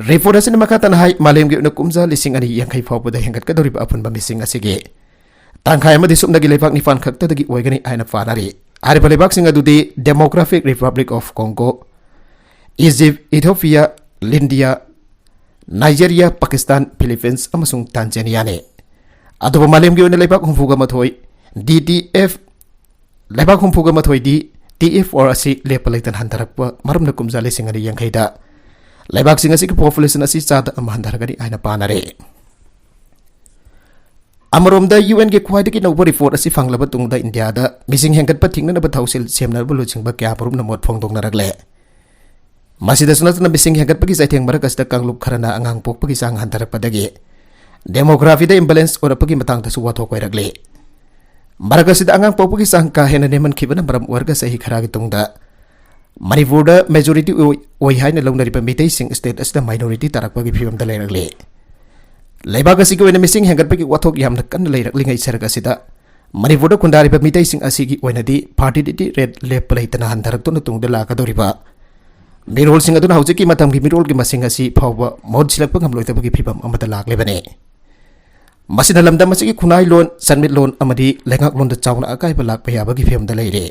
ꯔꯤꯄꯣꯔꯠ ꯑꯁꯤꯅ ꯃꯈꯥ ꯇꯥꯅ ꯍꯥꯏ, ꯃꯥꯂꯦꯝꯒꯤ ꯑꯣꯏꯅ ꯀꯨꯝꯖꯥ ꯂꯤꯁꯤꯡ ꯑꯅꯤ ꯌꯥꯡꯈꯩ ꯐꯥꯎꯕꯗ ꯍꯦꯟꯒꯠꯀꯗꯧꯔꯤꯕ ꯑꯄꯨꯟꯕ ꯃꯤꯁꯤꯡ ꯑꯁꯤꯒꯤ ꯇꯪꯈꯥꯏ ꯑꯃꯗꯤ ꯁꯨꯞꯅꯒꯤ ꯂꯩꯕꯥꯛ ꯅꯤꯄꯥꯟ ꯈꯛꯇꯗꯒꯤ ꯑꯣꯏꯒꯅꯤ ꯍꯥꯏꯅ ꯄꯥꯅꯔꯤ꯫ ꯍꯥꯏꯔꯤꯕ ꯂꯩꯕꯥꯛꯁꯤꯡ ꯑꯗꯨꯗꯤ Democratic Republic of Congo, Egypt, Ethiopia, India, Nigeria, Pakistan, Philippines ꯑꯃꯁꯨꯡ ꯇꯥꯟꯖꯥꯅꯤꯌꯥꯅꯤ꯫ ꯑꯗꯨꯕꯨ ꯃꯥꯂꯦꯝꯒꯤ ꯑꯣꯏꯅ ꯂꯩꯕꯥꯛ ꯍꯨꯝꯐꯨꯒ ꯃꯥꯊꯣꯏ ꯗꯤ ꯇꯤ ꯑꯦꯐ, ꯂꯩꯕꯥꯛ ꯍꯨꯝꯐꯨꯒ ꯃꯥꯊꯣꯏꯗꯤ ꯇꯤ ꯑꯦꯐ ꯑꯣ ꯑꯥꯔ ꯑꯁꯤ ꯂꯦꯞꯄ ꯂꯩꯇꯅ ꯍꯟꯊꯔꯛꯄ ꯃꯔꯝꯅ ꯀꯨꯝꯖꯥ ꯂꯤꯁꯤꯡ ꯑꯅꯤ ꯌꯥꯡꯈꯩꯗ ꯂꯩꯕꯥꯛꯁꯤꯡ ꯑꯁꯤꯒꯤ ꯄꯣꯄꯨꯂꯦꯁꯟ ꯑꯁꯤ ꯆꯥꯗ ꯑꯃ ꯍꯟꯊꯔꯒꯅꯤ ꯍꯥꯏꯅ ꯄꯥꯅꯔꯦ꯫ ꯑꯃꯔꯣꯝꯗ, ꯌꯨ ꯑꯦꯟꯒꯤ ꯈ꯭ꯋꯥꯏꯗꯒꯤ ꯅꯧꯕ ꯔꯤꯄꯣꯔꯠ ꯑꯁꯤ ꯐꯪꯂꯕ ꯇꯨꯡꯗ ꯏꯟꯗꯤꯌꯥꯗ ꯃꯤꯁꯤꯡ ꯍꯦꯟꯒꯠꯄ ꯊꯤꯡꯅꯅꯕ ꯊꯧꯁꯤꯜ ꯁꯦꯝꯅꯕ ꯂꯨꯆꯤꯡꯕ ꯀꯌꯥꯃꯔꯨꯝꯅ ꯃꯣꯠ ꯐꯣꯡꯗꯣꯛꯅꯔꯛꯂꯦ꯫ ꯃꯁꯤꯗꯁꯨ ꯅꯠꯇꯅ, ꯃꯤꯁꯤꯡ ꯍꯦꯟꯒꯠꯄꯒꯤ ꯆꯩꯊꯦꯡ ꯃꯔꯛ ꯑꯁꯤꯗ ꯀꯥꯡꯂꯨꯞ ꯈꯔꯅ ꯑꯉꯥꯡ ꯄꯣꯛꯄꯒꯤ ꯆꯥꯡ ꯍꯟꯊꯔꯛꯄꯗꯒꯤ ꯗꯦꯃꯣꯒ꯭ꯔꯥꯐꯤꯗ ꯏꯝꯕꯦꯂꯦꯟꯁ ꯑꯣꯏꯔꯛꯄꯒꯤ ꯃꯇꯥꯡꯗꯁꯨ ꯋꯥꯊꯣꯛ ꯑꯣꯏꯔꯛꯂꯤ꯫ ꯃꯔꯛ ꯑꯁꯤꯗ ꯑꯉꯥꯡ ꯄꯣꯛꯄꯒꯤ ꯆꯥꯡ ꯀꯥ ꯍꯦꯟꯅ ꯅꯦꯝꯃꯟꯈꯤꯕꯅ ꯃꯔꯝ ꯑꯣꯏꯔꯒ ꯆꯍꯤ ꯈꯔꯒꯤ ꯇꯨꯡꯗ ꯃꯅꯤꯄꯨꯔꯗ ꯃꯦꯖꯣꯔꯤꯇꯤ ꯑꯣꯏ, ꯑꯣꯏ ꯍꯥꯏꯅ ꯂꯧꯅꯔꯤꯕ ꯃꯤꯇꯩꯁꯤꯡ ꯁ꯭ꯇꯦꯠ ꯑꯁꯤꯗ ꯃꯥꯏꯅꯣꯔꯤꯇꯤ ꯇꯥꯔꯛꯄꯒꯤ ꯐꯤꯕꯝꯗ ꯂꯩꯔꯛꯂꯤ꯫ ꯂꯩꯕꯥꯛ ꯑꯁꯤꯒꯤ ꯑꯣꯏꯅ ꯃꯤꯁꯤꯡ ꯍꯦꯟꯒꯠꯄꯒꯤ ꯋꯥꯊꯣꯛ ꯌꯥꯝꯅ ꯀꯟꯅ ꯂꯩꯔꯛꯂꯤꯉꯩ ꯁꯔꯛ ꯑꯁꯤꯗ ꯃꯅꯤꯄꯨꯔꯗ ꯈꯨꯟꯗꯥꯔꯤꯕ ꯃꯤꯇꯩꯁꯤꯡ ꯑꯁꯤꯒꯤ ꯑꯣꯏꯅꯗꯤ ꯐꯔꯇꯤꯂꯤꯇꯤ ꯔꯦꯠ ꯂꯦꯞꯄ ꯂꯩꯇꯅ ꯍꯟꯊꯔꯛꯇꯨꯅ ꯇꯨꯡꯗ ꯂꯥꯛꯀꯗꯧꯔꯤꯕ ꯃꯤꯔꯣꯜꯁꯤꯡ ꯑꯗꯨꯅ ꯍꯧꯖꯤꯛꯀꯤ ꯃꯇꯝꯒꯤ ꯃꯤꯔꯣꯜꯒꯤ ꯃꯁꯤꯡ ꯑꯁꯤ ꯐꯥꯎꯕ ꯃꯍꯨꯠ ꯁꯤꯜꯂꯛꯄ ꯉꯝꯂꯣꯏꯗꯕꯒꯤ ꯐꯤꯕꯝ ꯑꯃꯗ ꯂꯥꯛꯂꯤꯕꯅꯤ꯫ ꯃꯁꯤꯅ ꯂꯝꯗꯝ ꯑꯁꯤꯒꯤ ꯈꯨꯟꯅꯥꯏꯂꯣꯟ, ꯆꯠꯃꯤꯠꯂꯣꯟ ꯑꯃꯗꯤ ꯂꯩꯉꯥꯛꯂꯣꯟꯗ ꯆꯥꯎꯅ ꯑꯀꯥꯏꯕ ꯂꯥꯛꯄ ꯌꯥꯕꯒꯤ ꯐꯤꯕꯝꯗ ꯂꯩꯔꯦ꯫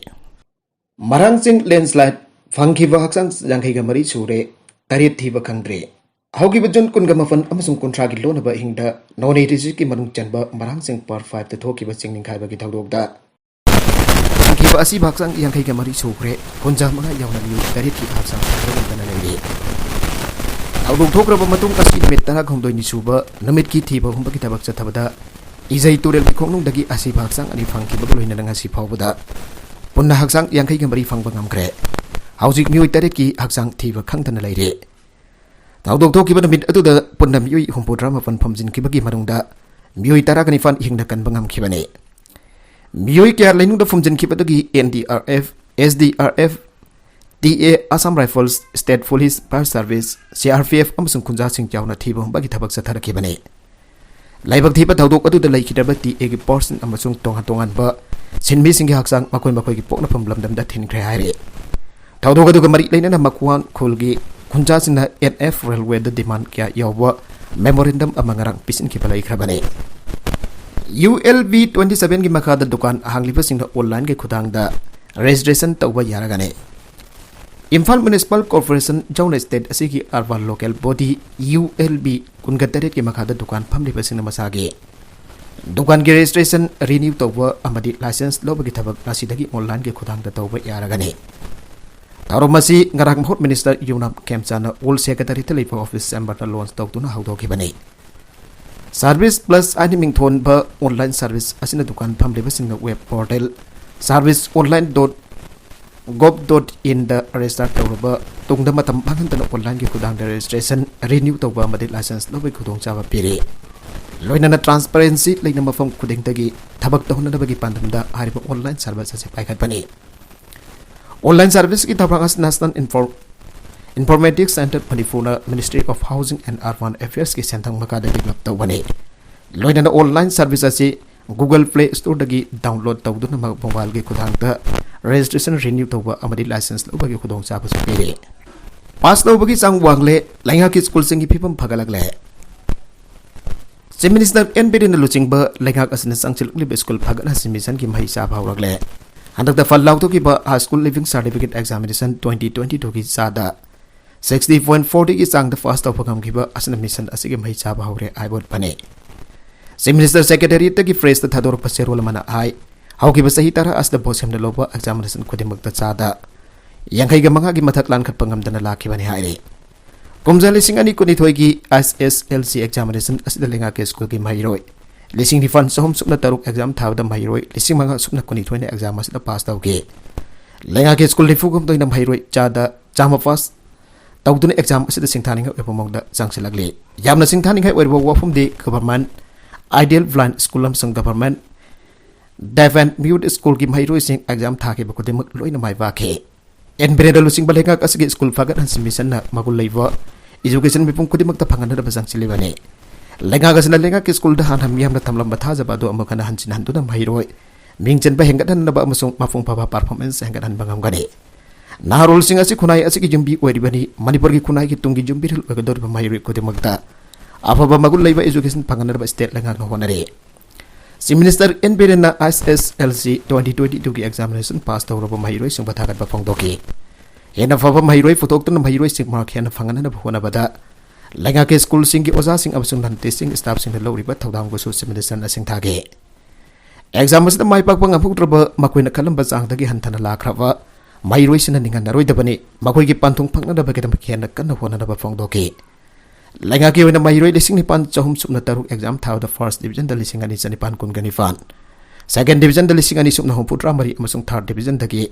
ꯃꯔꯥꯡꯆꯤꯡ ꯂꯦꯟꯁꯂꯥꯏꯠ ꯐꯪꯈꯤꯕ ꯍꯛꯆꯥꯡ ꯌꯥꯡꯈꯩꯒ ꯃꯔꯤ ꯁꯨꯔꯦ, ꯇꯔꯦꯠ ꯊꯤꯕ ꯈꯪꯗ꯭ꯔꯦ꯫ ꯍꯧꯈꯤꯕ ꯖꯨꯟ ꯀꯨꯟꯒ ꯃꯥꯄꯟ ꯑꯃꯁꯨꯡ ꯀꯨꯟꯊ꯭ꯔꯥꯒꯤ ꯂꯣꯟꯅꯕ ꯑꯍꯤꯡꯗ ꯅꯣꯅꯦ ꯗꯤꯁꯇ꯭ꯔꯤꯛꯀꯤ ꯃꯅꯨꯡ ꯆꯟꯕ ꯃꯔꯥꯡꯆꯤꯡ ꯄꯥꯔꯠ ꯐꯥꯏꯚꯇ ꯊꯣꯛꯈꯤꯕ ꯆꯤꯡ ꯅꯤꯡꯈꯥꯏꯕꯒꯤ ꯊꯧꯗꯣꯛꯇ ꯐꯪꯈꯤꯕ ꯑꯁꯤꯕ ꯍꯛꯆꯥꯡ ꯌꯥꯡꯈꯩꯒ ꯃꯔꯤ ꯁꯨꯈ꯭ꯔꯦ꯫ ꯀꯨꯟꯖꯥ ꯃꯉꯥ ꯌꯥꯎꯅ ꯃꯤꯑꯣꯏ ꯇꯔꯦꯠꯀꯤ ꯍꯛꯆꯥꯡ ꯐꯪꯕ ꯉꯝꯗꯅ ꯂꯩꯔꯤ꯫ ꯊꯧꯗꯣꯛ ꯊꯣꯛꯈ꯭ꯔꯕ ꯃꯇꯨꯡ ꯑꯁꯤ ꯅꯨꯃꯤꯠ ꯇꯔꯥꯍꯨꯝꯗꯣꯏꯅꯤ ꯁꯨꯕ ꯅꯨꯃꯤꯠꯀꯤ ꯊꯤꯕ ꯍꯨꯝꯕꯒꯤ ꯊꯕꯛ ꯆꯠꯊꯕꯗ ꯏꯖꯩ ꯇꯨꯔꯦꯜꯒꯤ ꯈꯣꯡꯅꯨꯡꯗꯒꯤ ꯑꯁꯤꯕ ꯍꯛꯆꯥꯡ ꯑꯅꯤ ꯐꯪꯈꯤꯕꯒ ꯂꯣꯏꯅꯅ ꯉꯁꯤ ꯐꯥꯎꯕꯗ ꯄꯨꯟꯅ ꯍꯛꯆꯥꯡ ꯌꯥꯡꯈꯩꯒ ꯃꯔꯤ ꯐꯪꯕ ꯉꯝꯈ꯭ꯔꯦ꯫ ꯍꯧꯖꯤꯛ ꯃꯤꯑꯣꯏ ꯇꯔꯦꯠꯀꯤ ꯍꯛꯆꯥꯡ ꯊꯤꯕ ꯈꯪꯗꯅ ꯂꯩꯔꯤ꯫ ꯊꯧꯗꯣꯛ ꯊꯣꯛꯈꯤꯕ ꯅꯨꯃꯤꯠ ꯑꯗꯨꯗ ꯄꯨꯟꯅ ꯃꯤꯑꯣꯏ ꯍꯨꯝꯐꯨꯇꯔꯥ ꯃꯥꯄꯟ ꯐꯨꯝꯖꯤꯟꯈꯤꯕꯒꯤ ꯃꯅꯨꯡꯗ ꯃꯤꯑꯣꯏ ꯇꯔꯥꯒ ꯅꯤꯄꯥꯟ ꯍꯤꯡꯅ ꯀꯟꯕ ꯉꯝꯈꯤꯕꯅꯤ꯫ ꯃꯤꯑꯣꯏ ꯀꯌꯥ ꯂꯩꯅꯨꯡꯗ ꯐꯨꯝꯖꯤꯟꯈꯤꯕꯗꯒꯤ N D R F, S D R F, T A, Assam Rifles, State Police, Fire Service, C R P F ꯑꯃꯁꯨꯡ ꯈꯨꯟꯖꯥꯁꯤꯡ ꯌꯥꯎꯅ ꯊꯤꯕ ꯍꯨꯝꯕꯒꯤ ꯊꯕꯛ ꯆꯠꯊꯔꯛꯈꯤꯕꯅꯤ꯫ ꯂꯥꯏꯕꯛ ꯊꯤꯕ ꯊꯧꯗꯣꯛ ꯑꯗꯨꯗ ꯂꯩꯈꯤꯗ꯭ꯔꯕ ꯇꯤ ꯑꯦꯒꯤ ꯄꯥꯔꯁꯟ ꯑꯃꯁꯨꯡ ꯇꯣꯉꯥꯟ ꯇꯣꯉꯥꯟꯕ ꯁꯤꯟꯃꯤꯁꯤꯡꯒꯤ ꯍꯛꯆꯥꯡ ꯃꯈꯣꯏ ꯃꯈꯣꯏꯒꯤ ꯄꯣꯛꯅꯐꯝ ꯂꯝꯗꯝꯗ ꯊꯤꯟꯈ꯭ꯔꯦ ꯍꯥꯏꯔꯤ꯫ ꯊꯧꯗꯣꯛ ꯑꯗꯨꯒ ꯃꯔꯤ ꯂꯩꯅꯅ ꯃꯈꯨꯋꯥꯟ ꯈꯨꯜꯒꯤ ꯈꯨꯟꯖꯥꯁꯤꯡꯅ ꯑꯦꯟ ꯑꯦꯐ ꯔꯦꯜꯋꯦꯗ ꯗꯤꯃꯥꯟ ꯀꯌꯥ ꯌꯥꯎꯕ ꯃꯦꯃꯣꯔꯦꯟꯗꯝ ꯑꯃ ꯉꯔꯥꯡ ꯄꯤꯁꯤꯟꯈꯤꯕ ꯂꯩꯈ꯭ꯔꯕꯅꯤ꯫ ꯌꯨ ꯑꯦꯜ ꯕꯤ ꯇ꯭ꯋꯦꯟꯇꯤ ꯁꯚꯦꯟꯒꯤ ꯃꯈꯥꯗ ꯗꯨꯀꯥꯟ ꯍꯥꯡꯂꯤꯕꯁꯤꯡꯅ ꯑꯣꯟꯂꯥꯏꯟꯒꯤ ꯈꯨꯊꯥꯡꯗ ꯔꯦꯖꯤꯁꯇ꯭ꯔꯦꯁꯟ ꯇꯧꯕ ꯌꯥꯔꯒꯅꯤ꯫ ꯏꯝꯐꯥꯜ ꯃ꯭ꯌꯨꯅꯤꯁꯤꯄꯥꯜ ꯀꯣꯔꯄꯣꯔꯦꯁꯟ ꯌꯥꯎꯅ ꯁ꯭ꯇꯦꯠ ꯑꯁꯤꯒꯤ urban local body U L B ꯀꯨꯟꯒ ꯇꯔꯦꯠꯀꯤ ꯃꯈꯥꯗ ꯗꯨꯀꯥꯟ ꯐꯝꯂꯤꯕꯁꯤꯡꯅ ꯃꯁꯥꯒꯤ ꯗꯨꯀꯥꯟꯒꯤ ꯔꯦꯖꯤꯁꯇ꯭ꯔꯦꯁꯟ ꯔꯤꯅ꯭ꯌꯨ ꯇꯧꯕ ꯑꯃꯗꯤ ꯂꯥꯏꯁꯦꯟꯁ ꯂꯧꯕꯒꯤ ꯊꯕꯛ ꯉꯁꯤꯗꯒꯤ ꯑꯣꯟꯂꯥꯏꯟꯒꯤ ꯈꯨꯊꯥꯡꯗ ꯇꯧꯕ ꯌꯥꯔꯒꯅꯤ꯫ ꯊꯧꯔꯝ ꯑꯁꯤ ꯉꯔꯥꯡ ꯃꯍꯨꯠ ꯃꯤꯅꯤꯁꯇꯔ ꯌꯨꯅꯥꯝ ꯈꯦꯝꯆꯥꯅ ꯑꯣꯜ ꯁꯦꯀ꯭ꯔꯦꯇꯔꯤꯌꯦꯠꯇ ꯂꯩꯕ ꯑꯣꯐꯤꯁ ꯆꯦꯝꯕꯔꯗ ꯂꯣꯟꯆ ꯇꯧꯗꯨꯅ ꯍꯧꯗꯣꯛꯈꯤꯕꯅꯤ꯫ ꯁꯥꯔꯚꯤꯁ ꯄ꯭ꯂꯁ ꯍꯥꯏꯅ ꯃꯤꯡꯊꯣꯟꯕ ꯑꯣꯟꯂꯥꯏꯟ ꯁꯥꯔꯚꯤꯁ ꯑꯁꯤꯅ ꯗꯨꯀꯥꯟ ꯐꯝꯂꯤꯕꯁꯤꯡꯅ web portal service online dot gov dot inꯗ ꯔꯦꯖꯤꯁꯇꯥꯔ ꯇꯧꯔꯕ ꯇꯨꯡꯗ ꯃꯇꯝ ꯃꯥꯡꯍꯟꯗꯅ ꯑꯣꯟꯂꯥꯏꯟꯒꯤ ꯈꯨꯊꯥꯡꯗ ꯔꯦꯖꯤꯁꯇ꯭ꯔꯦꯁꯟ ꯔꯤꯅ꯭ꯌꯨ ꯇꯧꯕ ꯑꯃꯗꯤ ꯂꯥꯏꯁꯦꯟꯁ ꯂꯧꯕꯒꯤ ꯈꯨꯗꯣꯡꯆꯥꯕ ꯄꯤꯔꯤ꯫ ꯂꯣꯏꯅꯅ ꯇ꯭ꯔꯥꯟꯁꯄꯔꯦꯟꯁꯤ ꯂꯩꯅ ꯃꯐꯝ ꯈꯨꯗꯤꯡꯗꯒꯤ ꯊꯕꯛ ꯇꯧꯍꯟꯅꯕꯒꯤ ꯄꯥꯟꯗꯝꯗ ꯍꯥꯏꯔꯤꯕ ꯑꯣꯟꯂꯥꯏꯟ ꯁꯥꯔꯚꯤꯁ ꯑꯁꯤ ꯄꯥꯏꯈꯠꯄꯅꯤ꯫ ꯑꯣꯟꯂꯥꯏꯟ ꯁꯥꯔꯚꯤꯁꯀꯤ ꯊꯧꯔꯥꯡ ꯑꯁꯤ ꯅꯦꯁꯅꯦꯜ ꯏꯟꯐꯣꯔ-, ꯏꯟꯐꯣꯔꯃꯦꯇꯤꯛꯁ ꯁꯦꯟꯇꯔ ꯃꯅꯤꯄꯨꯔꯅ Ministry of Housing and Urban Affairsꯀꯤ ꯁꯦꯟꯊꯪ ꯃꯈꯥꯗ develop ꯇꯧꯕꯅꯤ꯫ ꯂꯣꯏꯅꯅ ꯑꯣꯟꯂꯥꯏꯟ ꯁꯥꯔꯚꯤꯁ ꯑꯁꯤ Google Play Storeꯗꯒꯤ download ꯇꯧꯗꯨꯅ ꯃꯣꯕꯥꯏꯜꯒꯤ ꯈꯨꯊꯥꯡꯗ ꯔꯦꯖꯤꯁꯇ꯭ꯔꯦꯁꯟ ꯔꯤꯅ꯭ꯌꯨ ꯇꯧꯕ ꯑꯃꯗꯤ ꯂꯥꯏꯁꯦꯟꯁ ꯂꯧꯕꯒꯤ ꯈꯨꯗꯣꯡꯆꯥꯕꯁꯨ ꯄꯤꯔꯤ꯫ ꯄꯥꯁ ꯇꯧꯕꯒꯤ ꯆꯥꯡ ꯋꯥꯡꯂꯦ, ꯂꯩꯉꯥꯛꯀꯤ ꯁ꯭ꯀꯨꯜꯁꯤꯡꯒꯤ ꯐꯤꯕꯝ ꯐꯒꯠꯂꯛꯂꯦ꯫ ꯆꯤꯐ ꯃꯤꯅꯤꯁꯇꯔ ꯑꯦꯟ ꯕꯤꯔꯦꯟꯅ ꯂꯨꯆꯤꯡꯕ ꯂꯩꯉꯥꯛ ꯑꯁꯤꯅ ꯆꯪꯁꯤꯜꯂꯛꯂꯤꯕ ꯁ꯭ꯀꯨꯜ ꯐꯒꯠꯍꯟꯁꯤ ꯃꯤꯁꯟꯒꯤ ꯃꯍꯩ ꯆꯥꯕ ꯍꯧꯔꯛꯂꯦ꯫ ꯍꯟꯗꯛꯇ ꯐꯜ ꯂꯥꯎꯊꯣꯛꯈꯤꯕ high school leaving certificate examination twenty twenty ꯇꯨꯒꯤ ꯆꯥꯗ ꯁꯤꯛꯁꯇꯤ ꯄꯣꯏꯟ ꯐꯣꯔꯇꯤꯒꯤ ꯆꯥꯡꯗ ꯄꯥꯁ ꯇꯧꯕ ꯉꯝꯈꯤꯕ ꯑꯁꯤꯅ ꯃꯤꯁꯟ ꯑꯁꯤꯒꯤ ꯃꯍꯩ ꯆꯥꯕ ꯍꯧꯔꯦ ꯍꯥꯏꯕ ꯎꯠꯄꯅꯤ꯫ ꯆꯤꯐ ꯃꯤꯅꯤꯁꯇꯔ ꯁꯦꯀ꯭ꯔꯦꯇꯔꯤꯌꯦꯠꯇꯒꯤ ꯄ꯭ꯔꯦꯁꯇ ꯊꯥꯗꯣꯔꯛꯄ ꯆꯦꯔꯣꯜ ꯑꯃꯅ ꯍꯥꯏ, ꯍꯧꯈꯤꯕ ꯆꯍꯤ ꯇꯔꯥ ꯑꯁꯤꯗ ꯕꯣꯁꯦꯝꯅ ꯂꯧꯕ ꯑꯦꯛꯖꯥꯃꯤꯅꯦꯁꯟ ꯈꯨꯗꯤꯡꯃꯛꯇ ꯆꯥꯗ ꯌꯥꯡꯈꯩꯒ ꯃꯉꯥꯒꯤ ꯃꯊꯛ ꯂꯥꯟꯈꯠꯄ ꯉꯝꯗꯅ ꯂꯥꯛꯈꯤꯕꯅꯤ ꯍꯥꯏꯔꯤ꯫ ꯀꯨꯝꯖꯥ ꯂꯤꯁꯤꯡ ꯑꯅꯤ ꯀꯨꯟꯅꯤꯊꯣꯏꯒꯤ ꯑꯦꯁ ꯑꯦꯁ ꯑꯦꯜ ꯁꯤ ꯑꯦꯛꯖꯥꯃꯤꯅꯦꯁꯟ ꯑꯁꯤꯗ ꯂꯩꯉꯥꯛꯀꯤ ꯁ꯭ꯀꯨꯜꯒꯤ ꯃꯍꯩꯔꯣꯏ ꯂꯤꯁꯤꯡ ꯅꯤꯄꯥꯟ ꯆꯍꯨꯝ ꯁꯨꯞꯅ ꯇꯔꯨꯛ ꯑꯦꯛꯖꯥꯝ ꯊꯥꯕꯗ ꯃꯍꯩꯔꯣꯏ ꯂꯤꯁꯤꯡ ꯃꯉꯥ ꯁꯨꯞꯅ ꯀꯨꯟꯅꯤꯊꯣꯏꯅ ꯑꯦꯛꯖꯥꯝ ꯑꯁꯤꯗ ꯄꯥꯁ ꯇꯧꯈꯤ꯫ ꯂꯩꯉꯥꯛꯀꯤ ꯁ꯭ꯀꯨꯜ ꯅꯤꯐꯨꯒ ꯍꯨꯝꯗꯣꯏꯅ ꯃꯍꯩꯔꯣꯏ ꯆꯥꯗ ꯆꯥꯝꯃ ꯄꯥꯁ ꯇꯧꯗꯨꯅ ꯑꯦꯛꯖꯥꯝ ꯑꯁꯤꯗ ꯁꯤꯡꯊꯥꯅꯤꯡꯉꯥꯏ ꯑꯣꯏꯕ ꯃꯑꯣꯡꯗ ꯆꯪꯁꯤꯜꯂꯛꯂꯤ꯫ ꯌꯥꯝꯅ ꯁꯤꯡꯊꯥꯅꯤꯡꯉꯥꯏ ꯑꯣꯏꯔꯤꯕ ꯋꯥꯐꯝꯗꯤ ꯒꯚꯔꯟꯃꯦꯟꯠ ꯑꯥꯏꯗꯤꯌꯦꯜ ꯕ꯭ꯂꯥꯏꯟꯗ ꯁ꯭ꯀꯨꯜ ꯑꯃꯁꯨꯡ ꯒꯚꯔꯟꯃꯦꯟꯠ ꯗꯦꯐ ꯑꯦꯟꯗ ꯃ꯭ꯌꯨꯠ ꯁ꯭ꯀꯨꯜꯒꯤ ꯃꯍꯩꯔꯣꯏꯁꯤꯡ ꯑꯦꯛꯖꯥꯝ ꯊꯥꯈꯤꯕ ꯈꯨꯗꯤꯡꯃꯛ ꯂꯣꯏꯅ ꯃꯥꯏ ꯄꯥꯛꯈꯤ꯫ ꯑꯦꯟ ꯕꯤꯔꯦꯟꯅ ꯂꯨꯆꯤꯡꯕ ꯂꯩꯉꯥꯛ ꯑꯁꯤꯒꯤ ꯁ꯭ꯀꯨꯜ ꯐꯒꯠꯍꯟꯁꯤ ꯃꯤꯁꯟꯅ ꯃꯒꯨꯟ ꯂꯩꯕ ꯏꯖꯨꯀꯦꯁꯟ ꯃꯤꯄꯨꯝ ꯈꯨꯗꯤꯡꯃꯛꯇ ꯐꯪꯍꯟꯅꯅꯕ ꯆꯪꯁꯤꯜꯂꯤꯕꯅꯤ꯫ ꯂꯩꯉꯥꯛ ꯑꯁꯤꯅ ꯂꯩꯉꯥꯛꯀꯤ ꯁ꯭ꯀꯨꯜꯗ ꯍꯥꯟꯅ ꯃꯤꯌꯥꯝꯅ ꯊꯝꯂꯝꯕ ꯊꯥꯖꯕ ꯑꯗꯨ ꯑꯃꯨꯛ ꯍꯟꯅ ꯍꯟꯖꯤꯟ ꯍꯟꯗꯨꯅ ꯃꯍꯩꯔꯣꯏ ꯃꯤꯡ ꯆꯟꯕ ꯍꯦꯟꯒꯠꯍꯟꯅꯕ ꯑꯃꯁꯨꯡ ꯃꯄꯨꯡ ꯐꯥꯕ ꯄꯔꯐꯣꯔꯃꯦꯟꯁ ꯍꯦꯟꯒꯠꯍꯟꯕ ꯉꯝꯒꯅꯤ꯫ ꯅꯍꯥꯔꯣꯜꯁꯤꯡ ꯑꯁꯤ ꯈꯨꯟꯅꯥꯏ ꯑꯁꯤꯒꯤ ꯌꯨꯝꯕꯤ ꯑꯣꯏꯔꯤꯕꯅꯤ꯫ ꯃꯅꯤꯄꯨꯔꯒꯤ ꯈꯨꯟꯅꯥꯏꯒꯤ ꯇꯨꯡꯒꯤ ꯌꯨꯝꯕꯤꯔꯦꯜ ꯑꯣꯏꯒꯗꯧꯔꯤꯕ ꯃꯍꯩꯔꯣꯏ ꯈꯨꯗꯤꯡꯃꯛꯇ ꯑꯐꯕ ꯃꯒꯨꯟ ꯂꯩꯕ education ꯐꯪꯍꯟꯅꯕ state ꯂꯩꯉꯥꯛꯅ ꯍꯣꯠꯅꯔꯤ꯫ Chief Minister N. Birenna S S L C twenty twenty-two ꯒꯤ examination pass ꯇꯧꯔꯕ ꯃꯍꯩꯔꯣꯏꯁꯤꯡꯕꯨ ꯊꯥꯒꯠꯄ ꯐꯣꯡꯗꯣꯛꯈꯤ꯫ ꯍꯦꯟꯅ ꯐꯕ ꯃꯍꯩꯔꯣꯏ ꯄꯨꯊꯣꯛꯇꯨꯅ ꯃꯍꯩꯔꯣꯏꯁꯤꯡ mark ꯍꯦꯟꯅ ꯐꯪꯍꯟꯅꯕ ꯍꯣꯠꯅꯕꯗ ꯂꯩꯉꯥꯛꯀꯤ ꯁ꯭ꯀꯨꯜꯁꯤꯡꯒꯤ ꯑꯣꯖꯥꯁꯤꯡ ꯑꯃꯁꯨꯡ non teaching staffꯁꯤꯡꯅ ꯂꯧꯔꯤꯕ ꯊꯧꯗꯥꯡꯕꯨꯁꯨ Chief Ministerꯅ ꯁꯤꯡꯊꯥꯈꯤ꯫ Exam ꯑꯁꯤꯗ ꯃꯥꯏ ꯄꯥꯛꯄ ꯉꯝꯍꯧꯗ꯭ꯔꯕ ꯃꯈꯣꯏꯅ ꯈꯜꯂꯝꯕ ꯆꯥꯡꯗꯒꯤ ꯍꯟꯊꯅ ꯂꯥꯛꯈ꯭ꯔꯕ ꯃꯍꯩꯔꯣꯏꯁꯤꯡꯅ ꯅꯤꯡꯍꯟꯅꯔꯣꯏꯗꯕꯅꯤ꯫ ꯃꯈꯣꯏꯒꯤ ꯄꯟꯊꯨꯡ ꯐꯪꯅꯅꯕꯒꯤꯗꯃꯛ ꯍꯦꯟꯅ ꯀꯟꯅ ꯍꯣꯠꯅꯅꯕ ꯐꯣꯡꯗꯣꯛꯈꯤ꯫ ꯂꯩꯉꯥꯛꯀꯤ ꯑꯣꯏꯅ ꯃꯍꯩꯔꯣꯏ ꯂꯤꯁꯤꯡ ꯅꯤꯄꯥꯟ ꯆꯍꯨꯝ ꯁꯨꯞꯅ ꯇꯔꯨꯛ exam ꯊꯥꯕꯗ first divisionꯗ ꯂꯤꯁꯤꯡ ꯑꯅꯤ ꯆꯅꯤꯄꯥꯟ ꯀꯨꯟꯒꯅꯤꯄꯥꯟ, second divisionꯗ ꯂꯤꯁꯤꯡ ꯑꯅꯤ ꯁꯨꯞꯅ ꯍꯨꯝꯐꯨꯇꯔꯥ ꯃꯔꯤ ꯑꯃꯁꯨꯡ third divisionꯗꯒꯤ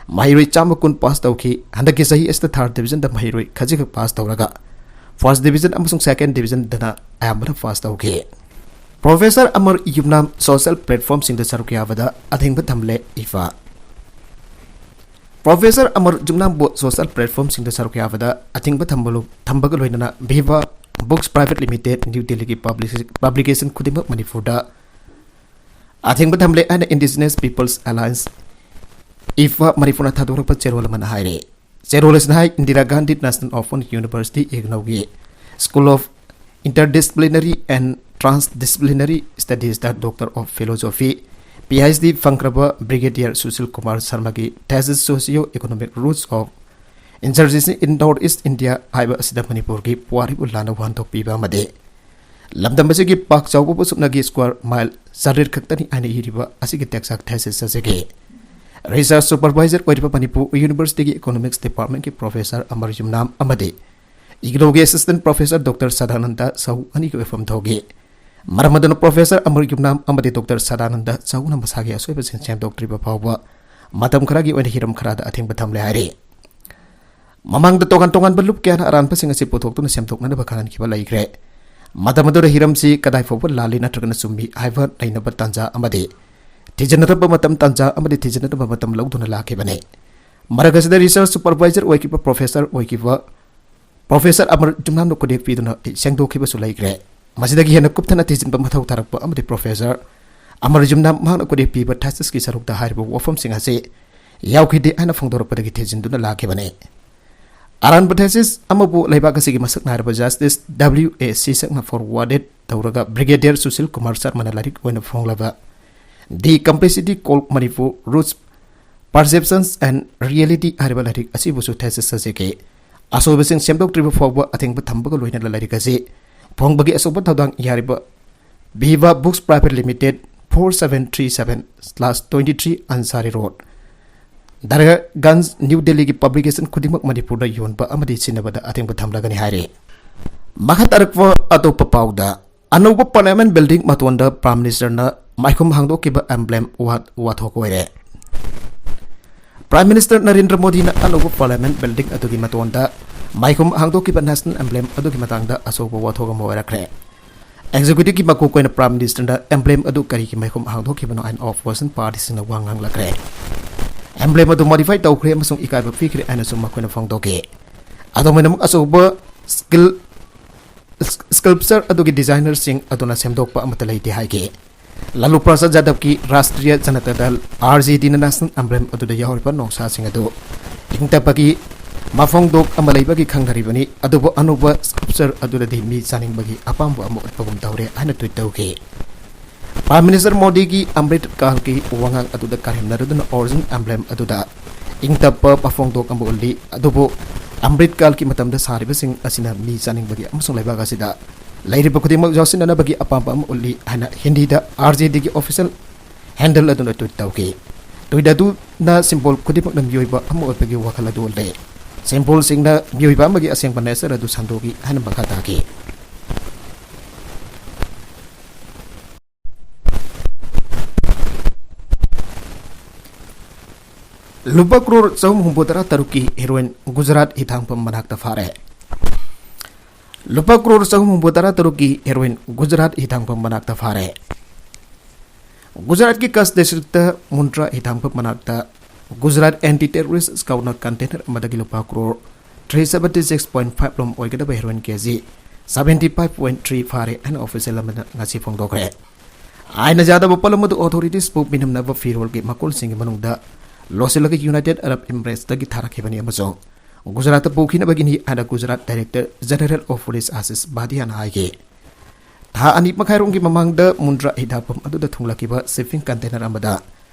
ꯃꯍꯩꯔꯣꯏ ꯆꯥꯝꯃ ꯀꯨꯟ pass ꯇꯧꯈꯤ꯫ ꯍꯟꯗꯛꯀꯤ ꯆꯍꯤ ꯑꯁꯤꯗ third divisionꯗ ꯃꯍꯩꯔꯣꯏ ꯈꯖꯤꯛꯈꯛ pass ꯇꯧꯔꯒ first division ꯑꯃꯁꯨꯡ second divisionꯗꯅ ꯑꯌꯥꯝꯕꯅ pass ꯇꯧꯈꯤ꯫ Professor ꯑꯃꯔ ꯌꯨꯝꯅꯥꯝ social platformꯁꯤꯡꯗ ꯁꯔꯨꯛ ꯌꯥꯕꯗ ꯑꯊꯤꯡꯕ ꯊꯝꯂꯦ ꯏꯐꯥ꯫ Professor ꯑꯃꯔ ꯌꯨꯝꯅꯥꯝꯕꯨ social platformꯁꯤꯡꯗ ꯁꯔꯨꯛ ꯌꯥꯕꯗ ꯑꯊꯤꯡꯕ ꯊꯝꯕ ꯂꯣ-, ꯊꯝꯕꯒ ꯂꯣꯏꯅꯅ Viva Books Private Limited, New Delhiꯒꯤ publish-, publication ꯈꯨꯗꯤꯡꯃꯛ ꯃꯅꯤꯄꯨꯔꯗ ꯑꯊꯤꯡꯕ ꯊꯝꯂꯦ ꯍꯥꯏꯅ Indigenous Peoples Alliance, ꯏꯐꯥ, ꯃꯅꯤꯄꯨꯔꯅ ꯊꯥꯗꯣꯔꯛꯄ ꯆꯦꯔꯣꯜ ꯑꯃꯅ ꯍꯥꯏꯔꯦ꯫ ꯆꯦꯔꯣꯜ ꯑꯁꯤꯅ ꯍꯥꯏ, Indira Gandhi National Open University, ꯏꯒꯅꯧꯒꯤ School of Interdisciplinary and Transdisciplinary Studiesꯇ Doctor of Philosophy, P H D ꯐꯪꯈ꯭ꯔꯕ Brigadier Sushil Kumar ꯁꯔꯃꯒꯤ thesis Socio Economic Roots of Insurgency in North East India ꯍꯥꯏꯕ ꯑꯁꯤꯗ ꯃꯅꯤꯄꯨꯔꯒꯤ ꯄꯨꯋꯥꯔꯤꯕꯨ ꯂꯥꯟꯅ ꯋꯥꯍꯟꯊꯣꯛ ꯄꯤꯕ ꯑꯃꯗꯤ ꯂꯝꯗꯝ ꯑꯁꯤꯒꯤ ꯄꯥꯛ ꯆꯥꯎꯕꯕꯨ ꯁꯨꯞꯅꯒꯤ square mile ꯆꯥꯇ꯭ꯔꯦꯠ ꯈꯛꯇꯅꯤ ꯍꯥꯏꯅ ꯏꯔꯤꯕ ꯑꯁꯤꯒꯤ ꯇꯦꯛꯁꯥꯛ thesis ꯑꯁꯤꯒꯤ research supervisor ꯑꯣꯏꯔꯤꯕ ꯃꯅꯤꯄꯨꯔ Universityꯒꯤ Economics Departmentꯀꯤ Professor ꯑꯃꯔ ꯌꯨꯝꯅꯥꯝ ꯑꯃꯗꯤ ꯏꯒꯅꯧꯒꯤ Assistant Professor Doctor Sadananda Shahu ꯑꯅꯤꯒꯤ ꯋꯥꯐꯝ ꯊꯣꯛꯈꯤ꯫ ꯃꯔꯝ ꯑꯗꯨꯅ Professor ꯑꯃꯔ ꯌꯨꯝꯅꯥꯝ ꯑꯃꯗꯤ Doctor ꯁꯗꯥꯅꯟꯗ ꯁꯥꯍꯨꯅ ꯃꯁꯥꯒꯤ ꯑꯁꯣꯏꯕꯁꯤꯡ ꯁꯦꯝꯗꯣꯛꯇ꯭ꯔꯤꯕ ꯐꯥꯎꯕ ꯃꯇꯝ ꯈꯔꯒꯤ ꯑꯣꯏꯅ ꯍꯤꯔꯝ ꯈꯔꯗ ꯑꯊꯤꯡꯕ ꯊꯝꯂꯦ ꯍꯥꯏꯔꯤ꯫ ꯃꯃꯥꯡꯗ ꯇꯣꯉꯥꯟ ꯇꯣꯉꯥꯟꯕ ꯂꯨꯞ ꯀꯌꯥꯅ ꯑꯔꯥꯟꯕꯁꯤꯡ ꯑꯁꯤ ꯄꯨꯊꯣꯛꯇꯨꯅ ꯁꯦꯝꯗꯣꯛꯅꯅꯕ ꯈꯪꯍꯟꯈꯤꯕ ꯂꯩꯈ꯭ꯔꯦ꯫ ꯃꯇꯝ ꯑꯗꯨꯗ ꯍꯤꯔꯝꯁꯤ ꯀꯗꯥꯏ ꯐꯥꯎꯕ ꯂꯥꯜꯂꯤ ꯅꯠꯇ꯭ꯔꯒꯅ ꯆꯨꯝꯃꯤ ꯍꯥꯏꯕ ꯅꯩꯅꯕ ꯇꯥꯟꯖꯥ ꯑꯃꯗꯤ ꯊꯤꯖꯤꯟꯅꯔꯕ ꯃꯇꯝ ꯇꯥꯟꯖꯥ ꯑꯃꯗꯤ ꯊꯤꯖꯤꯟꯅꯔꯕ ꯃꯇꯝ ꯂꯧꯗꯨꯅ ꯂꯥꯛꯈꯤꯕꯅꯤ꯫ ꯃꯔꯛ ꯑꯁꯤꯗ research supervisor ꯑꯣꯏꯈꯤꯕ Professor ꯑꯣꯏꯈꯤꯕ Professor ꯑꯃꯔ ꯌꯨꯝꯅꯥꯝꯅ ꯈꯨꯗꯦꯛ ꯄꯤꯗꯨꯅ ꯁꯦꯡꯗꯣꯛꯈꯤꯕꯁꯨ ꯂꯩꯈ꯭ꯔꯦ꯫ ꯃꯁꯤꯗꯒꯤ ꯍꯦꯟꯅ ꯀꯨꯞꯊꯅ ꯊꯤꯖꯤꯟꯕ ꯃꯊꯧ ꯇꯥꯔꯛꯄ ꯑꯃꯗꯤ Professor ꯑꯃꯔ ꯌꯨꯝꯅꯥꯝ ꯃꯍꯥꯛꯅ ꯈꯨꯗꯦꯛ ꯄꯤꯕ thesisꯀꯤ ꯁꯔꯨꯛꯇ ꯍꯥꯏꯔꯤꯕ ꯋꯥꯐꯝꯁꯤꯡ ꯑꯁꯤ ꯌꯥꯎꯈꯤꯗꯦ ꯍꯥꯏꯅ ꯐꯣꯡꯗꯣꯔꯛꯄꯗꯒꯤ ꯊꯤꯖꯤꯟꯗꯨꯅ ꯂꯥꯛꯈꯤꯕꯅꯤ꯫ ꯑꯔꯥꯟꯕ thesis ꯑꯃꯕꯨ ꯂꯩꯕꯥꯛ ꯑꯁꯤꯒꯤ ꯃꯁꯛ ꯅꯥꯏꯔꯕ Justice W A Sisakꯅ forwarded ꯇꯧꯔꯒ Brigadier ꯁꯨꯁꯤꯜ ꯀꯨꯃꯥꯔ ꯁꯔꯃꯅ ꯂꯥꯏꯔꯤꯛ ꯑꯣꯏꯅ ꯐꯣꯡꯂꯕ The Complexity Called Manipur: Roots, Perceptions and Reality ꯍꯥꯏꯔꯤꯕ ꯂꯥꯏꯔꯤꯛ ꯑꯁꯤꯕꯨꯁꯨ thesis ꯁꯖꯦꯛꯀꯤ ꯑꯁꯣꯏꯕꯁꯤꯡ ꯁꯦꯝꯗꯣꯛꯇ꯭ꯔꯤꯕ ꯐꯥꯎꯕ ꯑꯊꯤꯡꯕ ꯊꯝꯕꯒ ꯂꯣꯏꯅꯅ ꯂꯥꯏꯔꯤꯛ ꯑꯁꯤ ꯐꯣꯡꯕꯒꯤ ꯑꯆꯧꯕ ꯊꯧꯗꯥꯡ ꯌꯥꯔꯤꯕ Viva Books Private Limited, four seven three seven slash twenty three Ansari Road, Daryaganj, new ꯗꯦꯜꯂꯤꯒꯤ publication ꯈꯨꯗꯤꯡꯃꯛ ꯃꯅꯤꯄꯨꯔꯗ ꯌꯣꯟꯕ ꯑꯃꯗꯤ ꯁꯤꯖꯤꯟꯅꯕꯗ ꯑꯊꯤꯡꯕ ꯊꯝꯂꯒꯅꯤ ꯍꯥꯏꯔꯤ꯫ ꯃꯈꯥ ꯇꯥꯔꯛꯄ ꯑꯇꯣꯞꯄ ꯄꯥꯎꯗ, ꯑꯅꯧꯕ Parliament building ꯃꯇꯣꯟꯗ Prime Ministerꯅ ꯃꯥꯏꯈꯨꯝ ꯍꯥꯡꯗꯣꯛꯈꯤꯕ emblem ꯋꯥ-, ꯋꯥꯊꯣꯛ ꯑꯣꯏꯔꯦ꯫ Prime Minister ꯅꯔꯦꯟꯗ꯭ꯔ ꯃꯣꯗꯤꯅ ꯑꯅꯧꯕ Parliament building ꯑꯗꯨꯒꯤ ꯃꯇꯣꯟꯗ ꯃꯥꯏꯈꯨꯝ ꯍꯥꯡꯗꯣꯛꯈꯤꯕ national emblem ꯑꯗꯨꯒꯤ ꯃꯇꯥꯡꯗ ꯑꯆꯧꯕ ꯋꯥꯊꯣꯛ ꯑꯃ ꯑꯣꯏꯔꯛꯈ꯭ꯔꯦ꯫ Executiveꯀꯤ ꯃꯀꯣꯛ ꯑꯣꯏꯅ Prime Ministerꯗ emblem ꯑꯗꯨ ꯀꯔꯤꯒꯤ ꯃꯥꯏꯈꯨꯝ ꯍꯥꯡꯗꯣꯛꯈꯤꯕꯅꯣ ꯍꯥꯏꯅ opposition partyꯁꯤꯡꯅ ꯋꯥ ꯉꯥꯡꯂꯛꯈ꯭ꯔꯦ꯫ Emblem ꯑꯗꯨ modify ꯇꯧꯈ꯭ꯔꯦ ꯑꯃꯁꯨꯡ ꯏꯀꯥꯏꯕ ꯄꯤꯈ꯭ꯔꯦ ꯍꯥꯏꯅꯁꯨ ꯃꯈꯣꯏꯅ ꯐꯣꯡꯗꯣꯛꯈꯤ꯫ ꯑꯗꯨꯝ ꯑꯣꯏꯅꯃꯛ, ꯑꯆꯧꯕ skill sculpture ꯑꯗꯨꯒꯤ designerꯁꯤꯡ ꯑꯗꯨꯅ ꯁꯦꯝꯗꯣꯛꯄ ꯑꯃꯠꯇ ꯂꯩꯇꯦ ꯍꯥꯏꯈꯤ꯫ ꯂꯥꯂꯨ ꯄ꯭ꯔꯁꯥꯗ ꯌꯥꯗꯕꯀꯤ ꯔꯥꯁꯇ꯭ꯔꯤꯌ ꯖꯅꯇꯥ ꯗꯜ, RJDꯅ national emblem ꯑꯗꯨꯗ ꯌꯥꯎꯔꯤꯕ ꯅꯣꯡꯁꯥꯁꯤꯡ ꯑꯗꯨ ꯏꯪ ꯇꯞꯄꯒꯤ ꯃꯐꯣꯡꯗꯣꯛ ꯑꯃ ꯂꯩꯕꯒꯤ ꯈꯪꯅꯔꯤꯕꯅꯤ, ꯑꯗꯨꯕꯨ ꯑꯅꯧꯕ sculpture ꯑꯗꯨꯗꯗꯤ ꯃꯤ ꯆꯥꯅꯤꯡꯕꯒꯤ ꯑꯄꯥꯝꯕ ꯑꯃ ꯎꯠꯄꯒꯨꯝ ꯇꯧꯔꯦ ꯍꯥꯏꯅ tweet ꯇꯧꯈꯤ꯫ Prime Minister ꯃꯣꯗꯤꯒꯤ ꯑꯃ꯭ꯔꯤꯠ ꯀꯥꯜꯒꯤ ꯋꯥꯉꯥꯡ ꯑꯗꯨꯗ ꯀꯔꯦꯝꯅꯔꯗꯨꯅ origin emblem ꯑꯗꯨꯗ ꯏꯪ ꯇꯞꯄ ꯃꯐꯣꯡꯗꯣꯛ ꯑꯃ ꯎꯠꯂꯤ, ꯑꯗꯨꯕꯨ ꯑꯃ꯭ꯔꯤꯠ ꯀꯥꯜꯒꯤ ꯃꯇꯝꯗ ꯁꯥꯔꯤꯕꯁꯤꯡ ꯑꯁꯤꯅ ꯃꯤ ꯆꯥꯅꯤꯡꯕꯒꯤ ꯑꯃꯁꯨꯡ ꯂꯩꯕꯥꯛ ꯑꯁꯤꯗ ꯂꯩꯔꯤꯕ ꯈꯨꯗꯤꯡꯃꯛ ꯌꯥꯎꯁꯤꯟꯅꯅꯕꯒꯤ ꯑꯄꯥꯝꯕ ꯑꯃ ꯎꯠꯂꯤ ꯍꯥꯏꯅ ꯍꯤꯟꯗꯤꯗ RJDꯒꯤ official handle ꯑꯗꯨꯅ tweet ꯇꯧꯈꯤ꯫ Tweet ꯑꯗꯨꯅ symbol ꯈꯨꯗꯤꯡꯃꯛꯅ ꯃꯤꯑꯣꯏꯕ ꯑꯃ ꯑꯣꯏꯕꯒꯤ ꯋꯥꯈꯜ ꯑꯗꯨ ꯎꯠꯂꯦ꯫ Symbolꯁꯤꯡꯅ ꯃꯤꯑꯣꯏꯕ ꯑꯃꯒꯤ ꯑꯁꯦꯡꯕ nature ꯑꯗꯨ ꯁꯟꯗꯣꯛꯏ ꯍꯥꯏꯅ ꯃꯈꯥ ꯇꯥꯈꯤ꯫ ꯂꯨꯄꯥ ꯀ꯭ꯔꯣꯔ ꯆꯍꯨꯝ ꯍꯨꯝꯐꯨ ꯇꯔꯥ ꯇꯔꯨꯛꯀꯤ heroin ꯒꯨꯖꯔꯥꯠ ꯍꯤꯊꯥꯡꯐꯝ ꯃꯅꯥꯛꯇ ꯐꯥꯔꯦ꯫ ꯂꯨꯄꯥ ꯀ꯭ꯔꯣꯔ ꯆꯍꯨꯝ ꯍꯨꯝꯐꯨ ꯇꯔꯥ ꯇꯔꯨꯛꯀꯤ heroin ꯒꯨꯖꯔꯥꯠ ꯍꯤꯊꯥꯡꯐꯝ ꯃꯅꯥꯛꯇ ꯐꯥꯔꯦ꯫ ꯒꯨꯖꯔꯥꯠꯀꯤ ꯀꯆ districtꯇ ꯃꯨꯟꯗ꯭ꯔꯥ ꯍꯤꯊꯥꯡꯐꯝ ꯃꯅꯥꯛꯇ ꯒꯨꯖꯔꯥꯠ anti terrorist squadꯅ container ꯑꯃꯗꯒꯤ ꯂꯨꯄꯥ crore three seventy six point five ꯂꯣꯝ ꯑꯣꯏꯒꯗꯕ heroin KG seventy five point three ꯐꯥꯔꯦ ꯍꯥꯏꯅ official ꯑꯃꯅ ꯉꯁꯤ ꯐꯣꯡꯗꯣꯛꯈ꯭ꯔꯦ꯫ ꯑꯥꯏꯟꯅ ꯌꯥꯗꯕ ꯄꯣꯠꯂꯝ ꯑꯗꯨ authoritiesꯄꯨ ꯃꯤꯅꯝꯅꯕ ꯐꯤꯔꯣꯜꯒꯤ ꯃꯀꯣꯜꯁꯤꯡꯒꯤ ꯃꯅꯨꯡꯗ ꯂꯣꯠꯁꯤꯜꯂꯒ ꯌꯨꯅꯥꯏꯇꯦꯗ ꯑꯔꯕ ꯏꯃꯤꯔꯦꯠꯁꯇꯒꯤ ꯊꯥꯔꯛꯈꯤꯕꯅꯤ ꯑꯃꯁꯨꯡ ꯒꯨꯖꯔꯥꯠꯇ ꯄꯨꯈꯤꯅꯕꯒꯤꯅꯤ ꯍꯥꯏꯅ Gujarat director general of police Ashish ꯚꯥꯇꯤꯌꯥꯅ ꯍꯥꯏꯈꯤ꯫ ꯊꯥ ꯑꯅꯤ ꯃꯈꯥꯏꯔꯣꯝꯒꯤ ꯃꯃꯥꯡꯗ ꯃꯨꯟꯗ꯭ꯔꯥ ꯍꯤꯗꯥꯛꯐꯝ ꯑꯗꯨꯗ ꯊꯨꯡꯂꯛꯈꯤꯕ ꯁꯤꯞꯄꯤꯡ ꯀꯟꯇꯦꯅꯔ ꯑꯃꯗ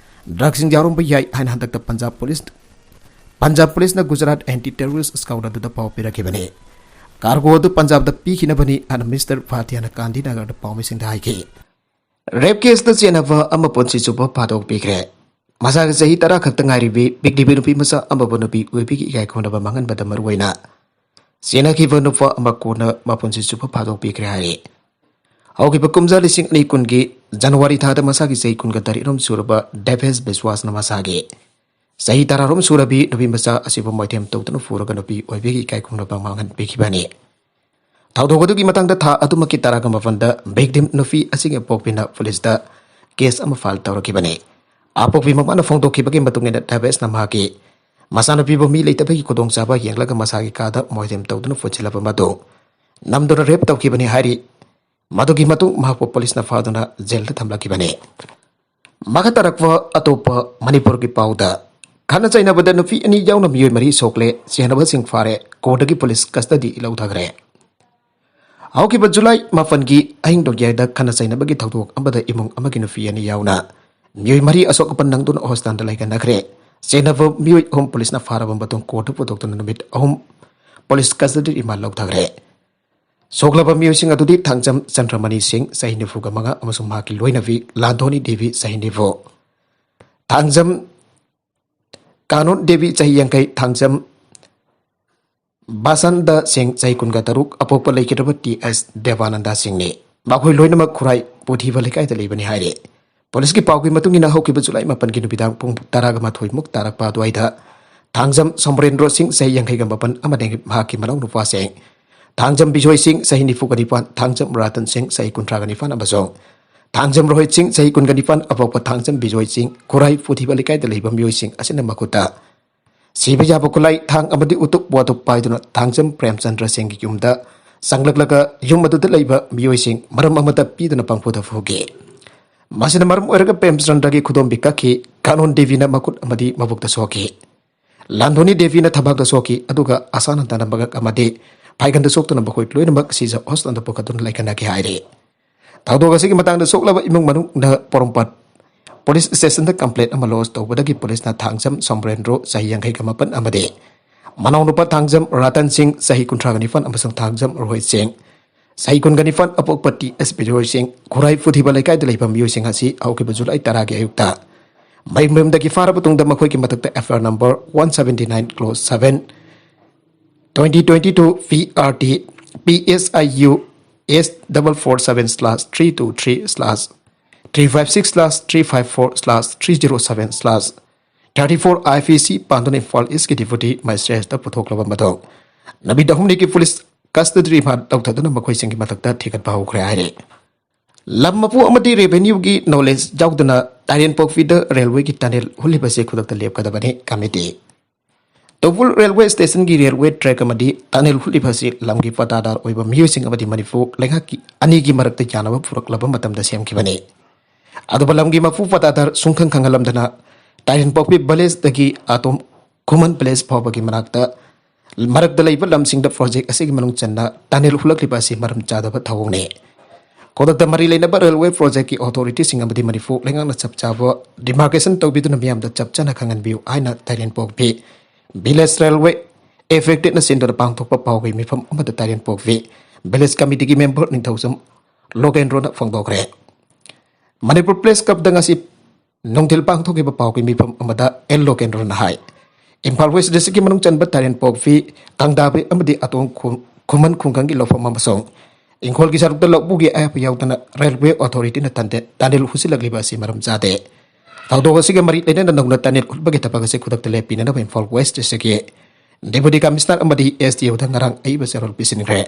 ꯗ꯭ꯔꯒꯁꯤꯡ ꯌꯥꯎꯔꯝꯕ ꯌꯥꯏ ꯍꯥꯏꯅ ꯍꯟꯗꯛꯇ ꯄꯟꯖꯥꯕ ꯄꯨꯂꯤꯁ, ꯄꯟꯖꯥꯕ ꯄꯨꯂꯤꯁꯅ ꯒꯨꯖꯔꯥꯠ ꯑꯦꯟꯇꯤ ꯇꯦꯔꯣꯔꯤꯁ ꯁ꯭ꯀ꯭ꯋꯥꯗ ꯑꯗꯨꯗ ꯄꯥꯎ ꯄꯤꯔꯛꯈꯤꯕꯅꯤ꯫ ꯀꯥꯔꯒꯣ ꯑꯗꯨ ꯄꯟꯖꯥꯕꯇ ꯄꯤꯈꯤꯅꯕꯅꯤ ꯍꯥꯏꯅ ꯃꯤꯁꯇꯔ ꯚꯥꯇꯤꯌꯥꯅ ꯒꯥꯟꯙꯤꯅꯒꯔꯗ ꯄꯥꯎꯃꯤꯁꯤꯡꯗ ꯍꯥꯏꯈꯤ꯫ ꯔꯦꯞ ꯀꯦꯁꯇ ꯆꯦꯟꯅꯕ ꯑꯃ ꯄꯨꯟꯁꯤ ꯆꯨꯞꯄ ꯐꯥꯗꯣꯛꯄꯤꯈ꯭ꯔꯦ꯫ ꯃꯁꯥꯒꯤ ꯆꯍꯤ ꯇꯔꯥ ꯈꯛꯇ ꯉꯥꯏꯔꯤꯕꯤ ꯄꯤꯛꯂꯤꯕꯤ ꯅꯨꯄꯤ ꯃꯆꯥ ꯑꯃꯕꯨ ꯅꯨꯄꯤ ꯑꯣꯏꯕꯤꯒꯤ ꯏꯀꯥꯏ ꯈꯨꯝꯅꯕ ꯃꯥꯡꯍꯟꯕꯗ ꯃꯔꯨꯑꯣꯏꯅ ꯆꯦꯟꯅꯈꯤꯕ ꯅꯨꯄꯥ ꯑꯃ ꯀꯣꯟꯅ ꯃꯄꯨꯟꯁꯤ ꯆꯨꯞꯄ ꯐꯥꯗꯣꯛꯄꯤꯈ꯭ꯔꯦ ꯍꯥꯏꯔꯤ꯫ ꯍꯧꯈꯤꯕ ꯀꯨꯝꯖꯥ ꯂꯤꯁꯤꯡ ꯑꯅꯤ ꯀꯨꯟꯒꯤ ꯖꯅꯋꯥꯔꯤ ꯊꯥꯗ ꯃꯁꯥꯒꯤ ꯆꯍꯤ ꯀꯨꯟꯒ ꯇꯔꯦꯠꯔꯣꯝ ꯁꯨꯔꯕ ꯗꯦꯚꯦꯁ ꯕꯤꯁ꯭ꯋꯥꯁꯅ ꯃꯁꯥꯒꯤ ꯆꯍꯤ ꯇꯔꯥꯔꯣꯝ ꯁꯨꯔꯕꯤ ꯅꯨꯄꯤ ꯃꯆꯥ ꯑꯁꯤꯕꯨ ꯃꯣꯏꯊꯦꯝ ꯇꯧꯗꯨꯅ ꯐꯨꯔꯒ ꯅꯨꯄꯤ ꯑꯣꯏꯕꯤꯒꯤ ꯏꯀꯥꯏ ꯈꯨꯝꯅꯕ ꯃꯥꯡꯍꯟꯕꯤꯈꯤꯕꯅꯤ꯫ ꯊꯧꯗꯣꯛ ꯑꯗꯨꯒꯤ ꯃꯇꯥꯡꯗ ꯊꯥ ꯑꯗꯨꯃꯛꯀꯤ ꯇꯔꯥꯒ ꯃꯥꯄꯟꯗ ꯚꯤꯛꯇꯤꯝ ꯅꯨꯄꯤ ꯑꯁꯤꯒꯤ ꯑꯄꯣꯛꯄꯤꯅ ꯄꯨꯂꯤꯁꯇ ꯀꯦꯁ ꯑꯃ ꯐꯥꯏꯜ ꯇꯧꯔꯛꯈꯤꯕꯅꯤ꯫ ꯑꯄꯣꯛꯄꯤ ꯃꯃꯥꯅ ꯐꯣꯡꯗꯣꯛꯈꯤꯕꯒꯤ ꯃꯇꯨꯡ ꯏꯟꯅ ꯗꯦꯚꯦꯁꯅ ꯃꯍꯥꯛꯀꯤ ꯃꯆꯥꯅꯨꯄꯤꯕꯨ ꯃꯤ ꯂꯩꯇꯕꯒꯤ ꯈꯨꯗꯣꯡꯆꯥꯕ ꯌꯦꯡꯂꯒ ꯃꯁꯥꯒꯤ ꯀꯥꯗ ꯃꯣꯏꯊꯦꯝ ꯇꯧꯗꯨꯅ ꯐꯨꯠꯁꯤꯜꯂꯕ ꯃꯇꯨꯡ ꯅꯝꯗꯨꯅ ꯔꯦꯞ ꯇꯧꯈꯤꯕꯅꯤ ꯍꯥꯏꯔꯤ꯫ ꯃꯗꯨꯒꯤ ꯃꯇꯨꯡ ꯃꯍꯥꯛꯄꯨ ꯄꯨꯂꯤꯁꯅ ꯐꯥꯗꯨꯅ ꯖꯦꯜꯗ ꯊꯝꯂꯛꯈꯤꯕꯅꯤ꯫ ꯃꯈꯥ ꯇꯥꯔꯛꯄ ꯑꯇꯣꯞꯄ ꯃꯅꯤꯄꯨꯔꯒꯤ ꯄꯥꯎꯗ, ꯈꯠꯅ ꯆꯩꯅꯕꯗ ꯅꯨꯄꯤ ꯑꯅꯤ ꯌꯥꯎꯅ ꯃꯤꯑꯣꯏ ꯃꯔꯤ ꯁꯣꯛꯂꯦ, ꯆꯦꯟꯅꯕꯁꯤꯡ ꯐꯥꯔꯦ, ꯀꯣꯔꯠꯇꯒꯤ ꯄꯨꯂꯤꯁ ꯀꯁꯇꯗꯤ ꯂꯧꯊꯈ꯭ꯔꯦ꯫ ꯍꯧꯈꯤꯕ ꯖꯨꯂꯥꯏ ꯃꯥꯄꯟꯒꯤ ꯑꯍꯤꯡ ꯅꯣꯡꯌꯥꯏꯗ ꯈꯠꯅ ꯆꯩꯅꯕꯒꯤ ꯊꯧꯗꯣꯛ ꯑꯃꯗ ꯏꯃꯨꯡ ꯑꯃꯒꯤ ꯅꯨꯄꯤ ꯑꯅꯤ ꯌꯥꯎꯅ ꯃꯤꯑꯣꯏ ꯃꯔꯤ ꯑꯁꯣꯛ ꯑꯄꯟ ꯅꯪꯗꯨꯅ ꯍꯣꯁꯄꯤꯇꯥꯜꯗ ꯂꯩꯈꯠꯅꯈ꯭ꯔꯦ꯫ ꯆꯦꯟꯅꯕ ꯃꯤꯑꯣꯏ ꯑꯍꯨꯝ ꯄꯨꯂꯤꯁꯅ ꯐꯥꯔꯕ ꯃꯇꯨꯡ ꯀꯣꯔꯠꯇ ꯄꯨꯊꯣꯛꯇꯨꯅ ꯅꯨꯃꯤꯠ ꯑꯍꯨꯝ ꯄꯨꯂꯤꯁ ꯀꯁꯇꯗꯤ ꯔꯤꯃꯥꯟ ꯂꯧꯊꯈ꯭ꯔꯦ꯫ ꯁꯣꯛꯂꯕ ꯃꯤꯑꯣꯏꯁꯤꯡ ꯑꯗꯨꯗꯤ ꯊꯥꯡꯖꯝ ꯆꯟꯗ꯭ꯔꯃꯅꯤ ꯁꯤꯡ, ꯆꯍꯤ ꯅꯤꯐꯨꯒ ꯃꯉꯥ, ꯑꯃꯁꯨꯡ ꯃꯍꯥꯛꯀꯤ ꯂꯣꯏꯅꯕꯤ ꯂꯥꯟꯗꯣꯅꯤ ꯗꯦꯕꯤ, ꯆꯍꯤ ꯅꯤꯐꯨ, ꯊꯥꯡꯖꯝ ꯀꯥꯅꯣꯟ ꯗꯦꯕꯤ, ꯆꯍꯤ ꯌꯥꯡꯈꯩ, ꯊꯥꯡꯖꯝ ꯕꯥꯁꯟꯗ ꯁꯤꯡ, ꯆꯍꯤ ꯀꯨꯟꯒ ꯇꯔꯨꯛ, ꯑꯄꯣꯛꯄ ꯂꯩꯈꯤꯗ꯭ꯔꯕ ꯇꯤ ꯑꯦꯁ ꯗꯦꯕꯥꯅꯟꯗ ꯁꯤꯡꯅꯤ꯫ ꯃꯈꯣꯏ ꯂꯣꯏꯅꯃꯛ ꯈꯨꯔꯥꯏ ꯄꯨꯊꯤꯕ ꯂꯩꯀꯥꯏꯗ ꯂꯩꯕꯅꯤ ꯍꯥꯏꯔꯤ꯫ ꯄꯨꯂꯤꯁꯀꯤ ꯄꯥꯎꯒꯤ ꯃꯇꯨꯡ ꯏꯟꯅ ꯍꯧꯈꯤꯕ ꯖꯨꯂꯥꯏ ꯃꯥꯄꯟꯒꯤ ꯅꯨꯃꯤꯗꯥꯡ ꯄꯨꯡ ꯇꯔꯥꯒ ꯃꯥꯊꯣꯏ ꯃꯨꯛ ꯇꯥꯔꯛꯄ ꯑꯗꯨꯋꯥꯏꯗ ꯊꯥꯡꯖꯝ ꯁꯣꯃꯔꯦꯟꯗ꯭ꯔꯣ ꯁꯤꯡ, ꯆꯍꯤ ꯌꯥꯡꯈꯩꯒ ꯃꯥꯄꯟ, ꯑꯃꯗꯤ ꯃꯍꯥꯛꯀꯤ ꯃꯅꯥꯎ ꯅꯨꯄꯥꯁꯤꯡ ꯊꯥꯡꯖꯝ ꯕꯤꯖꯣꯏ ꯁꯤꯡ, ꯆꯍꯤ ꯅꯤꯐꯨꯒ ꯅꯤꯄꯥꯟ, ꯊꯥꯡꯖꯝ ꯔꯇꯟ ꯁꯤꯡ, ꯆꯍꯤ ꯀꯨꯟꯊ꯭ꯔꯥꯒ ꯅꯤꯄꯥꯟ, ꯑꯃꯁꯨꯡ ꯊꯥꯡꯖꯝ ꯔꯣꯍꯤꯠ ꯁꯤꯡ, ꯆꯍꯤ ꯀꯨꯟꯒ ꯅꯤꯄꯥꯟ, ꯑꯄꯣꯛꯄ ꯊꯥꯡꯖꯝ ꯕꯤꯖꯣꯏ ꯁꯤꯡ, ꯈꯨꯔꯥꯏ ꯄꯨꯊꯤꯕ ꯂꯩꯀꯥꯏꯗ ꯂꯩꯕ ꯃꯤꯑꯣꯏꯁꯤꯡ ꯑꯁꯤꯅ ꯃꯈꯨꯠꯇ ꯁꯤꯕ ꯌꯥꯕ ꯈꯨꯠꯂꯥꯏ, ꯊꯥꯡ ꯑꯃꯗꯤ ꯎꯇꯨꯞ ꯋꯥꯇꯨꯞ ꯄꯥꯏꯗꯨꯅ ꯊꯥꯡꯖꯝ ꯄ꯭ꯔꯦꯝꯆꯟꯗ꯭ꯔ ꯁꯤꯡꯒꯤ ꯌꯨꯝꯗ ꯆꯪꯂꯛꯂꯒ ꯌꯨꯝ ꯑꯗꯨꯗ ꯂꯩꯕ ꯃꯤꯑꯣꯏꯁꯤꯡ ꯃꯔꯝ ꯑꯃꯠꯇ ꯄꯤꯗꯅ ꯄꯪꯐꯨꯗ ꯐꯨꯈꯤ꯫ ꯃꯁꯤꯅ ꯃꯔꯝ ꯑꯣꯏꯔꯒ ꯄ꯭ꯔꯦꯝꯆꯟꯗ꯭ꯔꯒꯤ ꯈꯨꯗꯣꯝꯕꯤ ꯀꯛꯈꯤ꯫ ꯀꯥꯅꯣꯟ ꯗꯦꯕꯤꯅ ꯃꯈꯨꯠ ꯑꯃꯗꯤ ꯃꯕꯨꯛꯇ ꯁꯣꯛꯈꯤ꯫ ꯂꯥꯟꯗꯣꯅꯤ ꯗꯦꯕꯤꯅ ꯊꯕꯥꯛꯇ ꯁꯣꯛꯈꯤ, ꯑꯗꯨꯒ ꯑꯁꯥꯅꯟꯗꯅ ꯃꯉꯛ ꯑꯃꯗꯤ ꯐꯥꯏꯒꯟꯗ ꯁꯣꯛꯇꯨꯅ ꯃꯈꯣꯏ ꯂꯣꯏꯅꯃꯛ ꯁꯤꯖ ꯍꯣꯁꯄꯤꯇꯥꯜꯗ ꯄꯨꯈꯠꯇꯨꯅ ꯂꯥꯏꯀꯠꯅꯈꯤ ꯍꯥꯏꯔꯤ꯫ ꯊꯧꯗꯣꯛ ꯑꯁꯤꯒꯤ ꯃꯇꯥꯡꯗ ꯁꯣꯛꯂꯕ ꯏꯃꯨꯡ ꯃꯅꯨꯡꯅ ꯄꯣꯔꯣꯝꯄꯥꯠ ꯄꯨꯂꯤꯁ ꯁ꯭ꯇꯦꯁꯟꯗ ꯀꯝꯄ꯭ꯂꯦꯟ ꯑꯃ ꯂꯣꯖ ꯇꯧꯕꯗꯒꯤ ꯄꯨꯂꯤꯁꯅ ꯊꯥꯡꯖꯝ ꯁꯣꯝꯕ꯭ꯔꯦꯟꯗ꯭ꯔꯣ, ꯆꯍꯤ ꯌꯥꯡꯈꯩꯒ ꯃꯥꯄꯟ, ꯑꯃꯗꯤ ꯃꯅꯥꯎꯅꯨꯄꯥ ꯊꯥꯡꯖꯝ ꯔꯇꯟ ꯁꯤꯡ, ꯆꯍꯤ ꯀꯨꯟꯊ꯭ꯔꯥꯒ ꯅꯤꯄꯥꯟ, ꯑꯃꯁꯨꯡ ꯊꯥꯡꯖꯝ ꯔꯣꯍꯤꯠ ꯁꯤꯡ, ꯆꯍꯤ ꯀꯨꯟꯒ ꯅꯤꯄꯥꯟ, ꯑꯄꯣꯛꯄ ꯇꯤ ꯑꯦꯁ ꯕꯤꯖꯣꯏ ꯁꯤꯡ, ꯈꯨꯔꯥꯏ ꯐꯨꯊꯤꯕ ꯂꯩꯀꯥꯏꯗ ꯂꯩꯕ ꯃꯤꯑꯣꯏꯁꯤꯡ ꯑꯁꯤ ꯍꯧꯈꯤꯕ ꯖꯨꯂꯥꯏ ꯇꯔꯥꯒꯤ ꯑꯌꯨꯛꯇ ꯃꯌꯨꯝ ꯃꯌꯨꯝꯗꯒꯤ ꯐꯥꯔꯕ ꯇꯨꯡꯗ ꯃꯈꯣꯏꯒꯤ ꯃꯊꯛꯇ F I R number one seventy nine clause seven, twenty twenty two P R T P S I U S double four seven slash three two three slash three five six slash three five four slash three zero seven slash thirty four I P C ꯄꯥꯟꯗꯨꯅ ꯏꯝꯐꯥꯜ ꯏꯁꯀꯤ deputy ꯃꯦꯖꯤꯁꯇ꯭ꯔꯦꯠꯇ ꯄꯨꯊꯣꯛꯂꯕ ꯃꯇꯨꯡ ꯅꯨꯃꯤꯠ ꯑꯍꯨꯝꯅꯤꯒꯤ police ꯀꯁꯇꯗꯤ ꯔꯤꯃꯥꯟ ꯂꯧꯊꯗꯨꯅ ꯃꯈꯣꯏꯁꯤꯡꯒꯤ ꯃꯊꯛꯇ ꯊꯤꯒꯠꯄ ꯍꯧꯈ꯭ꯔꯦ ꯍꯥꯏꯔꯤ꯫ ꯂꯝ ꯃꯄꯨ ꯑꯃꯗꯤ ꯔꯦꯚꯦꯅ꯭ꯌꯨꯒꯤ ꯅꯣꯂꯦꯖ ꯌꯥꯎꯗꯅ ꯇꯥꯏꯔꯦꯟꯄꯣꯛꯄꯤꯗ ꯔꯦꯜꯋꯦꯒꯤ ꯇꯅꯦꯜ ꯍꯨꯠꯂꯤꯕꯁꯤ ꯈꯨꯗꯛꯇ ꯂꯦꯞꯀꯗꯕꯅꯤ꯫ ꯀꯃꯤꯇꯤ꯫ ꯇꯧꯕꯨꯜ ꯔꯦꯜꯋꯦ ꯁ꯭ꯇꯦꯁꯟꯒꯤ ꯔꯦꯜꯋꯦ ꯇ꯭ꯔꯦꯛ ꯑꯃꯗꯤ ꯇꯅꯦꯜ ꯍꯨꯠꯂꯤꯕ ꯑꯁꯤ ꯂꯝꯒꯤ ꯄꯇꯥꯗꯥꯔ ꯑꯣꯏꯕ ꯃꯤꯑꯣꯏꯁꯤꯡ ꯑꯃꯗꯤ ꯃꯅꯤꯄꯨꯔ ꯂꯩꯉꯥꯛꯀꯤ ꯑꯅꯤꯒꯤ ꯃꯔꯛꯇ ꯌꯥꯅꯕ ꯄꯨꯔꯛꯂꯕ ꯃꯇꯝꯗ ꯁꯦꯝꯈꯤꯕꯅꯤ꯫ ꯑꯗꯨꯕꯨ ꯂꯝꯒꯤ ꯃꯄꯨ ꯄꯇꯥꯗꯥꯔ ꯁꯨꯡꯈꯪ ꯈꯪꯍꯜꯂꯝꯗꯅ ꯇꯥꯏꯔꯦꯟꯄꯣꯛꯄꯤ ꯚꯤꯂꯦꯖꯇꯒꯤ ꯑꯇꯣꯝ ꯈꯨꯃꯟ ꯚꯤꯂꯦꯖ ꯐꯥꯎꯕꯒꯤ ꯃꯅꯥꯛꯇ ꯃꯔꯛꯇ ꯂꯩꯕ ꯂꯝꯁꯤꯡꯗ ꯄ꯭ꯔꯣꯖꯦꯛ ꯑꯁꯤꯒꯤ ꯃꯅꯨꯡ ꯆꯟꯅ ꯇꯅꯦꯜ ꯍꯨꯠꯂꯛꯂꯤꯕ ꯑꯁꯤ ꯃꯔꯝ ꯆꯥꯗꯕ ꯊꯧꯑꯣꯡꯅꯤ꯫ ꯈꯨꯗꯛꯇ ꯃꯔꯤ ꯂꯩꯅꯕ ꯔꯦꯜꯋꯦ ꯄ꯭ꯔꯣꯖꯦꯛꯀꯤ ꯑꯣꯊꯣꯔꯤꯇꯤꯁꯤꯡ ꯑꯃꯗꯤ ꯃꯅꯤꯄꯨꯔ ꯂꯩꯉꯥꯛꯅ ꯆꯞ ꯆꯥꯕ ꯗꯤꯃꯥꯔꯀꯦꯁꯟ ꯇꯧꯕꯤꯗꯨꯅ ꯃꯤꯌꯥꯝꯗ ꯆꯞ ꯆꯥꯅ ꯈꯪꯍꯟꯕꯤꯌꯨ ꯍꯥꯏꯅ ꯇꯥꯏꯔꯦꯟꯄꯣꯛꯄꯤ ꯚꯤꯂꯦꯖ ꯔꯦꯜꯋꯦ ꯑꯦꯐꯦꯛꯇꯦꯠꯅ ꯆꯦꯟꯗꯨꯅ ꯄꯥꯡꯊꯣꯛꯄ ꯄꯥꯎꯒꯤ ꯃꯤꯐꯝ ꯑꯃꯗ ꯇꯥꯏꯔꯦꯟꯄꯣꯛꯄꯤ ꯚꯤꯂꯦꯖ ꯀꯃꯤꯇꯤꯒꯤ ꯃꯦꯝꯕꯔ ꯅꯤꯡꯊꯧꯖꯝ ꯂꯣꯀꯦꯟꯗ꯭ꯔꯣꯅ ꯐꯣꯡꯗꯣꯛꯈ꯭ꯔꯦ꯫ ꯃꯅꯤꯄꯨꯔ ꯄ꯭ꯔꯦꯁ ꯀ꯭ꯂꯕꯇ ꯉꯁꯤ ꯅꯨꯡꯊꯤꯜ ꯄꯥꯡꯊꯣꯛꯈꯤꯕ ꯄꯥꯎꯒꯤ ꯃꯤꯐꯝ ꯑꯃꯗ ꯑꯦꯜ ꯂꯣꯀꯦꯟꯗ꯭ꯔꯣꯅ ꯍꯥꯏ, ꯏꯝꯐꯥꯜ ꯋꯦꯁ ꯗꯤꯁꯇ꯭ꯔꯤꯛꯀꯤ ꯃꯅꯨꯡ ꯆꯟꯕ ꯇꯥꯏꯔꯦꯟꯄꯣꯛꯄꯤ, ꯀꯪꯗꯥꯕꯤ ꯑꯃꯗꯤ ꯑꯇꯣꯡ ꯈꯨ-, ꯈꯨꯃꯟ ꯈꯨꯡꯒꯪꯒꯤ ꯂꯧꯐꯝ ꯑꯃꯁꯨꯡ ꯏꯪꯈꯣꯜꯒꯤ ꯁꯔꯨꯛꯇ ꯂꯧꯕꯨꯒꯤ ꯑꯌꯥꯕ ꯌꯥꯎꯗꯅ ꯔꯦꯜꯋꯦ ꯑꯣꯊꯣꯔꯤꯇꯤꯅ ꯇꯟꯗꯦ-, ꯇꯅꯦꯜ ꯍꯨꯠꯆꯤꯜꯂꯛꯂꯤꯕ ꯑꯁꯤ ꯃꯔꯝ ꯆꯥꯗꯦ꯫ ꯊꯧꯗꯣꯛ ꯑꯁꯤꯒ ꯃꯔꯤ ꯂꯩꯅꯅ ꯅꯧꯅ ꯇꯅꯦꯜ ꯍꯨꯠꯄꯒꯤ ꯊꯕꯛ ꯑꯁꯤ ꯈꯨꯗꯛꯇ ꯂꯦꯞꯄꯤꯅꯅꯕ ꯏꯝꯐꯥꯜ ꯋꯦꯁ ꯗꯤꯁꯇ꯭ꯔꯤꯛꯀꯤ ꯗꯦꯄꯨꯇꯤ ꯀꯃꯤꯁꯅꯔ ꯑꯃꯗꯤ ꯑꯦꯁ ꯗꯤ ꯑꯣꯗ ꯉꯔꯥꯡ ꯑꯏꯕ ꯆꯦꯔꯣꯜ ꯄꯤꯁꯤꯟꯈ꯭ꯔꯦ꯫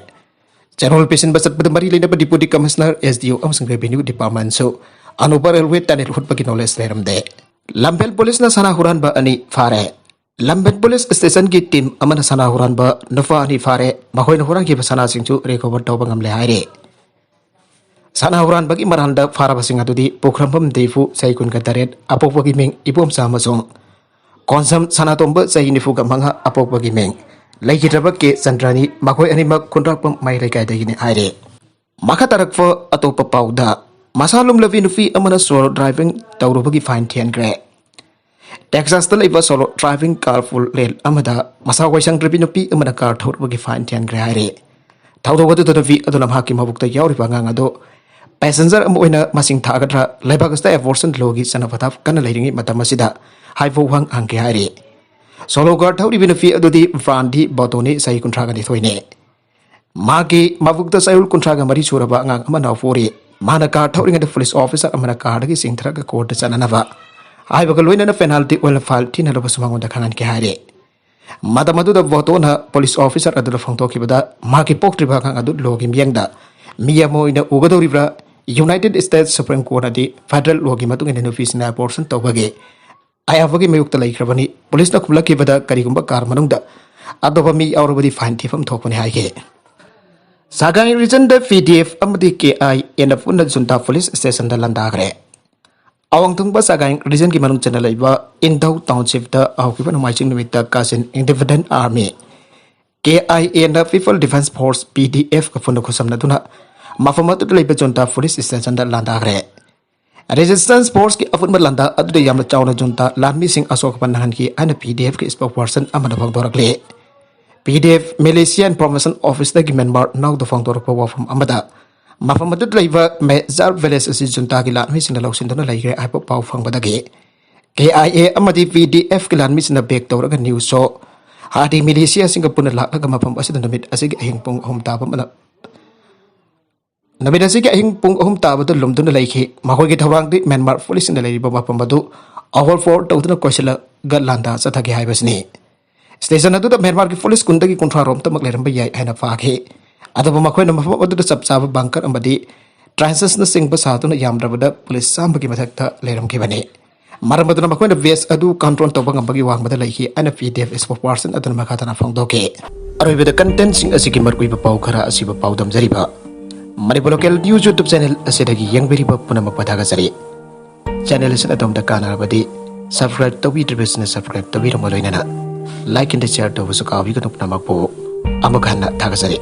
ꯆꯦꯔꯣꯜ ꯄꯤꯁꯤꯟꯕ ꯆꯠꯄꯗ ꯃꯔꯤ ꯂꯩꯅꯕ ꯗꯤꯄꯨꯇꯤ ꯀꯃꯤꯁꯅꯔ, ꯑꯦꯁ ꯗꯤ ꯑꯣ ꯑꯃꯁꯨꯡ ꯔꯦꯚꯦꯅ꯭ꯌꯨ ꯗꯤꯄꯥꯔꯠꯃꯦꯟꯁꯨ ꯑꯅꯧꯕ ꯔꯦꯜꯋꯦ ꯇꯅꯦꯜ ꯍꯨꯠꯄꯒꯤ ꯅꯣꯂꯦꯖ ꯂꯩꯔꯝꯗꯦ꯫ ꯂꯝꯐꯦꯜ ꯄꯨꯂꯤꯁꯅ ꯁꯅꯥ ꯍꯨꯔꯥꯟꯕ ꯑꯅꯤ ꯐꯥꯔꯦ꯫ ꯂꯝꯐꯦꯜ ꯄꯨꯂꯤꯁ ꯁ꯭ꯇꯦꯁꯟꯒꯤ ꯇꯤꯝ ꯑꯃꯅ ꯁꯅꯥ ꯍꯨꯔꯥꯟꯕ ꯅꯨꯄꯥ ꯑꯅꯤ ꯐꯥꯔꯦ꯫ ꯃꯈꯣꯏꯅ ꯍꯨꯔꯥꯟꯈꯤꯕ ꯁꯅꯥꯁꯤꯡꯁꯨ ꯔꯤꯀꯣꯚꯔ ꯇꯧꯕ ꯉꯝꯂꯦ ꯍꯥꯏꯔꯦ꯫ ꯁꯅꯥ ꯍꯨꯔꯥꯟꯕꯒꯤ ꯃꯔꯥꯜꯗ ꯐꯥꯔꯕꯁꯤꯡ ꯑꯗꯨꯗꯤ ꯄꯨꯈ꯭ꯔꯝꯕꯝ ꯗꯦꯐꯨ, ꯆꯍꯤ ꯀꯨꯟꯒ ꯇꯔꯦꯠ, ꯑꯄꯣꯛꯄꯒꯤ ꯃꯤꯡ ꯏꯕꯣꯝꯆꯥ, ꯑꯃꯁꯨꯡ ꯀꯣꯟꯁꯝ ꯁꯅꯥꯇꯣꯝꯕ, ꯆꯍꯤ ꯅꯤꯐꯨꯒ ꯃꯉꯥ, ꯑꯄꯣꯛꯄꯒꯤ ꯃꯤꯡ꯫ ꯂꯩꯈꯤꯗ꯭ꯔꯕ ꯀꯦ ꯆꯟꯗ꯭ꯔꯥꯅꯤ, ꯃꯈꯣꯏ ꯑꯅꯤꯃꯛ ꯈꯨꯟꯗ꯭ꯔꯥꯛꯄꯝ ꯃꯩ ꯂꯩꯀꯥꯏꯗꯒꯤꯅꯤ ꯍꯥꯏꯔꯦ꯫ ꯃꯈꯥ ꯇꯥꯔꯛꯄ ꯑꯇꯣꯞꯄ ꯄꯥꯎꯗ, ꯃꯁꯥ ꯂꯨꯝꯂꯕꯤ ꯅꯨꯄꯤ ꯑꯃꯅ ꯁꯣꯂꯣ ꯗ꯭ꯔꯥꯏꯚꯤꯡ ꯇꯧꯔꯨꯕꯒꯤ ꯐꯥꯏꯟ ꯊꯤꯍꯟꯈ꯭ꯔꯦ꯫ ꯇꯦꯛꯁꯥꯁꯇ ꯂꯩꯕ ꯁꯣꯂꯣ ꯗ꯭ꯔꯥꯏꯚꯤꯡ ꯀꯥꯔ ꯄꯨꯜ ꯂꯦꯟ ꯑꯃꯗ ꯃꯁꯥ ꯋꯥꯏꯁꯪꯗ꯭ꯔꯕꯤ ꯅꯨꯄꯤ ꯑꯃꯅ ꯀꯥꯔ ꯊꯧꯔꯨꯕꯒꯤ ꯐꯥꯏꯟ ꯊꯤꯍꯟꯈ꯭ꯔꯦ ꯍꯥꯏꯔꯦ꯫ ꯊꯧꯗꯣꯛ ꯑꯗꯨꯗ ꯅꯨꯄꯤ ꯑꯗꯨꯅ ꯃꯍꯥꯛꯀꯤ ꯃꯕꯨꯛꯇ ꯌꯥꯎꯔꯤꯕ ꯑꯉꯥꯡ ꯑꯗꯨ ꯄꯦꯁꯦꯟꯖꯔ ꯑꯃ ꯑꯣꯏꯅ ꯃꯁꯤꯡ ꯊꯥꯒꯗ꯭ꯔꯥ, ꯂꯩꯕꯥꯛ ꯑꯁꯤꯗ ꯑꯦꯕꯣꯔꯁꯟ ꯂꯣꯒꯤ ꯆꯠꯅ ꯄꯊꯥꯞ ꯀꯟꯅ ꯂꯩꯔꯤꯉꯩ ꯃꯇꯝ ꯑꯁꯤꯗ ꯍꯥꯏꯐꯧ ꯍꯪ ꯍꯪꯒꯦ ꯍꯥꯏꯔꯤ꯫ ꯁꯣꯂꯣ ꯀꯥꯔ ꯊꯧꯔꯤꯕꯤ ꯅꯨꯄꯤ ꯑꯗꯨꯗꯤ ꯕ꯭ꯔꯥꯟꯗꯤ ꯕꯣꯇꯣꯅꯤ, ꯆꯍꯤ ꯀꯨꯟꯊ꯭ꯔꯥꯒ ꯅꯤꯊꯣꯏꯅꯤ꯫ ꯃꯍꯥꯛꯀꯤ ꯃꯕꯨꯛꯇ ꯆꯌꯣꯜ ꯀꯨꯟꯊ꯭ꯔꯥꯒ ꯃꯔꯤ ꯁꯨꯔꯕ ꯑꯉꯥꯡ ꯑꯃ ꯅꯥꯎꯄꯣꯔꯤ꯫ ꯃꯍꯥꯛꯅ ꯀꯥꯔ ꯊꯧꯔꯤꯉꯩꯗ ꯄꯨꯂꯤꯁ ꯑꯣꯐꯤꯁꯥꯔ ꯑꯃꯅ ꯀꯥꯔꯗꯒꯤ ꯆꯤꯡꯊꯔꯒ ꯀꯣꯔꯠꯇ ꯆꯠꯅꯅꯕ ꯍꯥꯏꯕꯒ ꯂꯣꯏꯅꯅ ꯄꯦꯅꯥꯜꯇꯤ ꯑꯣꯏꯅ ꯐꯥꯏꯜ ꯊꯤꯅꯅꯕꯁꯨ ꯃꯉꯣꯟꯗ ꯈꯪꯍꯟꯈꯤ ꯍꯥꯏꯔꯤ꯫ ꯃꯇꯝ ꯑꯗꯨꯗ ꯕꯣꯇꯣꯅ ꯄꯨꯂꯤꯁ ꯑꯣꯐꯤꯁꯥꯔ ꯑꯗꯨꯗ ꯐꯣꯡꯗꯣꯛꯈꯤꯕꯗ, ꯃꯍꯥꯛꯀꯤ ꯄꯣꯛꯇ꯭ꯔꯤꯕ ꯑꯉꯥꯡ ꯑꯗꯨ ꯂꯣꯒꯤ ꯃꯤꯠꯌꯦꯡꯗ ꯃꯤ ꯑꯃ ꯑꯣꯏꯅ ꯎꯒꯗꯧꯔꯤꯕ꯭ꯔꯥ? ꯌꯨꯅꯥꯏꯇꯦꯗ ꯁ꯭ꯇꯦꯠꯁ ꯁꯨꯄ꯭ꯔꯤꯝ ꯀꯣꯔꯠꯅꯗꯤ ꯐꯦꯗꯔꯦꯜ ꯂꯣꯒꯤ ꯃꯇꯨꯡ ꯏꯟꯅ ꯅꯨꯄꯤꯁꯤꯡꯅ ꯑꯦꯕꯣꯔꯁꯟ ꯇꯧꯕꯒꯤ ꯑꯌꯥꯕꯒꯤ ꯃꯥꯌꯣꯛꯇ ꯂꯩꯈ꯭ꯔꯕꯅꯤ꯫ ꯄꯨꯂꯤꯁꯅ ꯈꯨꯝꯂꯛꯈꯤꯕꯗ, ꯀꯔꯤꯒꯨꯝꯕ ꯀꯥꯔ ꯃꯅꯨꯡꯗ ꯑꯇꯣꯞꯄ ꯃꯤ ꯌꯥꯎꯔꯕꯗꯤ ꯐꯥꯏꯟ ꯊꯤꯐꯝ ꯊꯣꯛꯄꯅꯤ ꯍꯥꯏꯈꯤ꯫ ꯁꯥꯒꯥꯏ ꯔꯤꯖꯟꯗ ꯄꯤ ꯗꯤ ꯑꯦꯐ ꯑꯃꯗꯤ ꯀꯦ ꯑꯥꯏ ꯑꯦꯅ ꯄꯨꯟꯅ ꯖꯨꯟꯇꯥ ꯄꯨꯂꯤꯁ ꯁ꯭ꯇꯦꯁꯟꯗ ꯂꯥꯟꯗꯥꯈ꯭ꯔꯦ꯫ ꯑꯋꯥꯡ ꯊꯪꯕ ꯁꯥꯒꯥꯏ ꯔꯤꯖꯟꯒꯤ ꯃꯅꯨꯡ ꯆꯟꯅ ꯂꯩꯕ ꯏꯟꯙꯧ ꯇꯥꯎꯟꯁꯤꯞꯇ ꯍꯧꯈꯤꯕ ꯅꯣꯡꯃꯥꯏꯖꯤꯡ ꯅꯨꯃꯤꯠꯇ ꯀꯥꯆꯤꯟ ꯏꯟꯗꯤꯄꯦꯟꯗꯦꯟ ꯑꯥꯔꯃꯤ, ꯀꯦ ꯑꯥꯏ ꯑꯦꯅ ꯄꯤꯄꯜ ꯗꯤꯐꯦꯟꯁ ꯐꯣꯔꯁ, ꯄꯤ ꯗꯤ ꯑꯦꯐꯀ ꯄꯨꯟꯅ ꯈꯨꯠꯁꯝꯅꯗꯨꯅ ꯃꯐꯝ ꯑꯗꯨꯗ ꯂꯩꯕ ꯖꯨꯟꯇꯥ ꯄꯨꯂꯤꯁ ꯁ꯭ꯇꯦꯁꯟꯗ ꯂꯥꯟꯗꯥꯈ꯭ꯔꯦ꯫ ꯔꯦꯖꯤꯁꯇꯦꯟꯁ ꯐꯣꯔꯁꯀꯤ ꯑꯄꯨꯟꯕ ꯂꯥꯟꯗꯥ ꯑꯗꯨꯗ ꯌꯥꯝꯅ ꯆꯥꯎꯅ ꯖꯨꯟꯇꯥ ꯂꯥꯟꯃꯤꯁꯤꯡ ꯑꯁꯣꯛ ꯑꯄꯟ ꯅꯪꯍꯟꯈꯤ ꯍꯥꯏꯅ ꯄꯤ ꯗꯤ ꯑꯦꯐꯀꯤ ꯁ꯭ꯄꯣꯛꯄꯔꯁꯟ ꯑꯃꯅ ꯐꯣꯡꯗꯣꯔꯛꯂꯤ꯫ P D F Malaysia information ꯑꯣꯐꯤꯁꯇꯒꯤ ꯃ꯭ꯌꯥꯟꯃꯥꯔ ꯅꯥꯎꯗ ꯐꯣꯡꯗꯣꯔꯛꯄ ꯋꯥꯐꯝ ꯑꯃꯗ, ꯃꯐꯝ ꯑꯗꯨꯗ ꯂꯩꯕ ꯃꯦꯖꯥꯔ ꯚꯤꯂꯦꯖ ꯑꯁꯤ ꯖꯨꯟꯇꯥꯒꯤ ꯂꯥꯟꯃꯤꯁꯤꯡꯅ ꯂꯧꯁꯤꯟꯗꯨꯅ ꯂꯩꯈ꯭ꯔꯦ ꯍꯥꯏꯕ ꯄꯥꯎ ꯐꯪꯕꯗꯒꯤ ꯀꯦ ꯑꯥꯏ ꯑꯦ ꯑꯃꯗꯤ ꯄꯤ ꯗꯤ ꯑꯦꯐꯀꯤ ꯂꯥꯟꯃꯤꯁꯤꯡꯅ ꯕꯦꯛ ꯇꯧꯔꯒ ꯅ꯭ꯌꯨꯁꯣ ꯍꯥꯏꯗꯤ ꯃꯤꯂꯤꯁꯤꯌꯥꯁꯤꯡꯒ ꯄꯨꯟꯅ ꯂꯥꯛꯂꯒ ꯃꯐꯝ ꯑꯁꯤꯗ ꯅꯨꯃꯤꯠ ꯑꯁꯤꯒꯤ ꯑꯍꯤꯡ ꯄꯨꯡ ꯑꯍꯨꯝ ꯇꯥꯕ ꯑꯃꯅ ꯅꯨꯃꯤꯠ ꯑꯁꯤꯒꯤ ꯑꯍꯤꯡ ꯄꯨꯡ ꯑꯍꯨꯝ ꯇꯥꯕꯗ ꯂꯨꯝꯗꯨꯅ ꯂꯩꯈꯤ꯫ ꯃꯈꯣꯏꯒꯤ ꯊꯧꯔꯥꯡꯗꯤ ꯃ꯭ꯌꯥꯟꯃꯥꯔ ꯄꯨꯂꯤꯁꯁꯤꯡꯅ ꯂꯩꯔꯤꯕ ꯃꯐꯝ ꯑꯗꯨ ꯑꯣꯚꯔ ꯐꯣꯜ ꯇꯧꯗꯨꯅ ꯀꯣꯏꯁꯤꯜꯂꯒ ꯂꯥꯟꯗꯥ ꯆꯠꯊꯒꯦ ꯍꯥꯏꯕꯁꯤꯅꯤ꯫ ꯁ꯭ꯇꯦꯁꯟ ꯑꯗꯨꯗ ꯃ꯭ꯌꯥꯟꯃꯥꯔꯒꯤ ꯄꯨꯂꯤꯁ ꯀꯨꯟꯗꯒꯤ ꯀꯨꯟꯊ꯭ꯔꯥ ꯔꯣꯝꯇꯃꯛ ꯂꯩꯔꯝꯕ ꯌꯥꯏ ꯍꯥꯏꯅ ꯄꯥꯈꯤ꯫ ꯑꯗꯨꯕꯨ ꯃꯈꯣꯏꯅ ꯃꯐꯝ ꯑꯗꯨꯗ ꯆꯞ ꯆꯥꯕ ꯕꯪꯀꯔ ꯑꯃꯗꯤ ꯇ꯭ꯔꯦꯟꯆꯦꯁꯅꯆꯤꯡꯕ ꯁꯥꯗꯨꯅ ꯌꯥꯝꯗ꯭ꯔꯕꯗ ꯄꯨꯂꯤꯁ ꯆꯥꯝꯃꯒꯤ ꯃꯊꯛꯇ ꯂꯩꯔꯝꯈꯤꯕꯅꯤ꯫ ꯃꯔꯝ ꯑꯗꯨꯅ ꯃꯈꯣꯏꯅ ꯕꯦꯁ ꯑꯗꯨ ꯀꯟꯇ꯭ꯔꯣꯜ ꯇꯧꯕ ꯉꯝꯕꯒꯤ ꯋꯥꯡꯃꯗ ꯂꯩꯈꯤ ꯍꯥꯏꯅ ꯄꯤ ꯗꯤ ꯑꯦꯐ ꯁ꯭ꯄꯣꯛꯄꯔꯁꯟ ꯑꯗꯨꯅ ꯃꯈꯥ ꯇꯥꯅ ꯐꯣꯡꯗꯣꯛꯈꯤ꯫ ꯑꯔꯣꯏꯕꯗ ꯀꯟꯇꯦꯟꯁꯤꯡ ꯑꯁꯤꯒꯤ ꯃꯔꯨꯑꯣꯏꯕ ꯄꯥꯎ ꯈꯔ ꯑꯁꯤꯕꯨ ꯄꯥꯎꯗꯝꯖꯔꯤꯕ꯫ Manipur local news YouTube channel ꯑꯁꯤꯗꯒꯤ ꯌꯦꯡꯕꯤꯔꯤꯕ ꯄꯨꯝꯅꯃꯛꯄꯨ ꯊꯥꯒꯠꯆꯔꯤ꯫ ꯆꯦꯅꯦꯜ ꯑꯁꯤꯅ ꯑꯗꯣꯝꯗ ꯀꯥꯟꯅꯔꯕꯗꯤ subscribe ꯇꯧꯕꯤꯗ꯭ꯔꯤꯕꯁꯤꯡꯅ subscribe ꯇꯧꯕꯤꯔꯝꯕ ꯂꯣꯏꯅꯅ like and share ꯇꯧꯕꯁꯨ ꯀꯥꯎꯕꯤꯒꯅꯨ꯫ ꯄꯨꯝꯅꯃꯛꯄꯨ ꯑꯃꯨꯛ ꯍꯟꯅ ꯊꯥꯒꯠꯆꯔꯤ꯫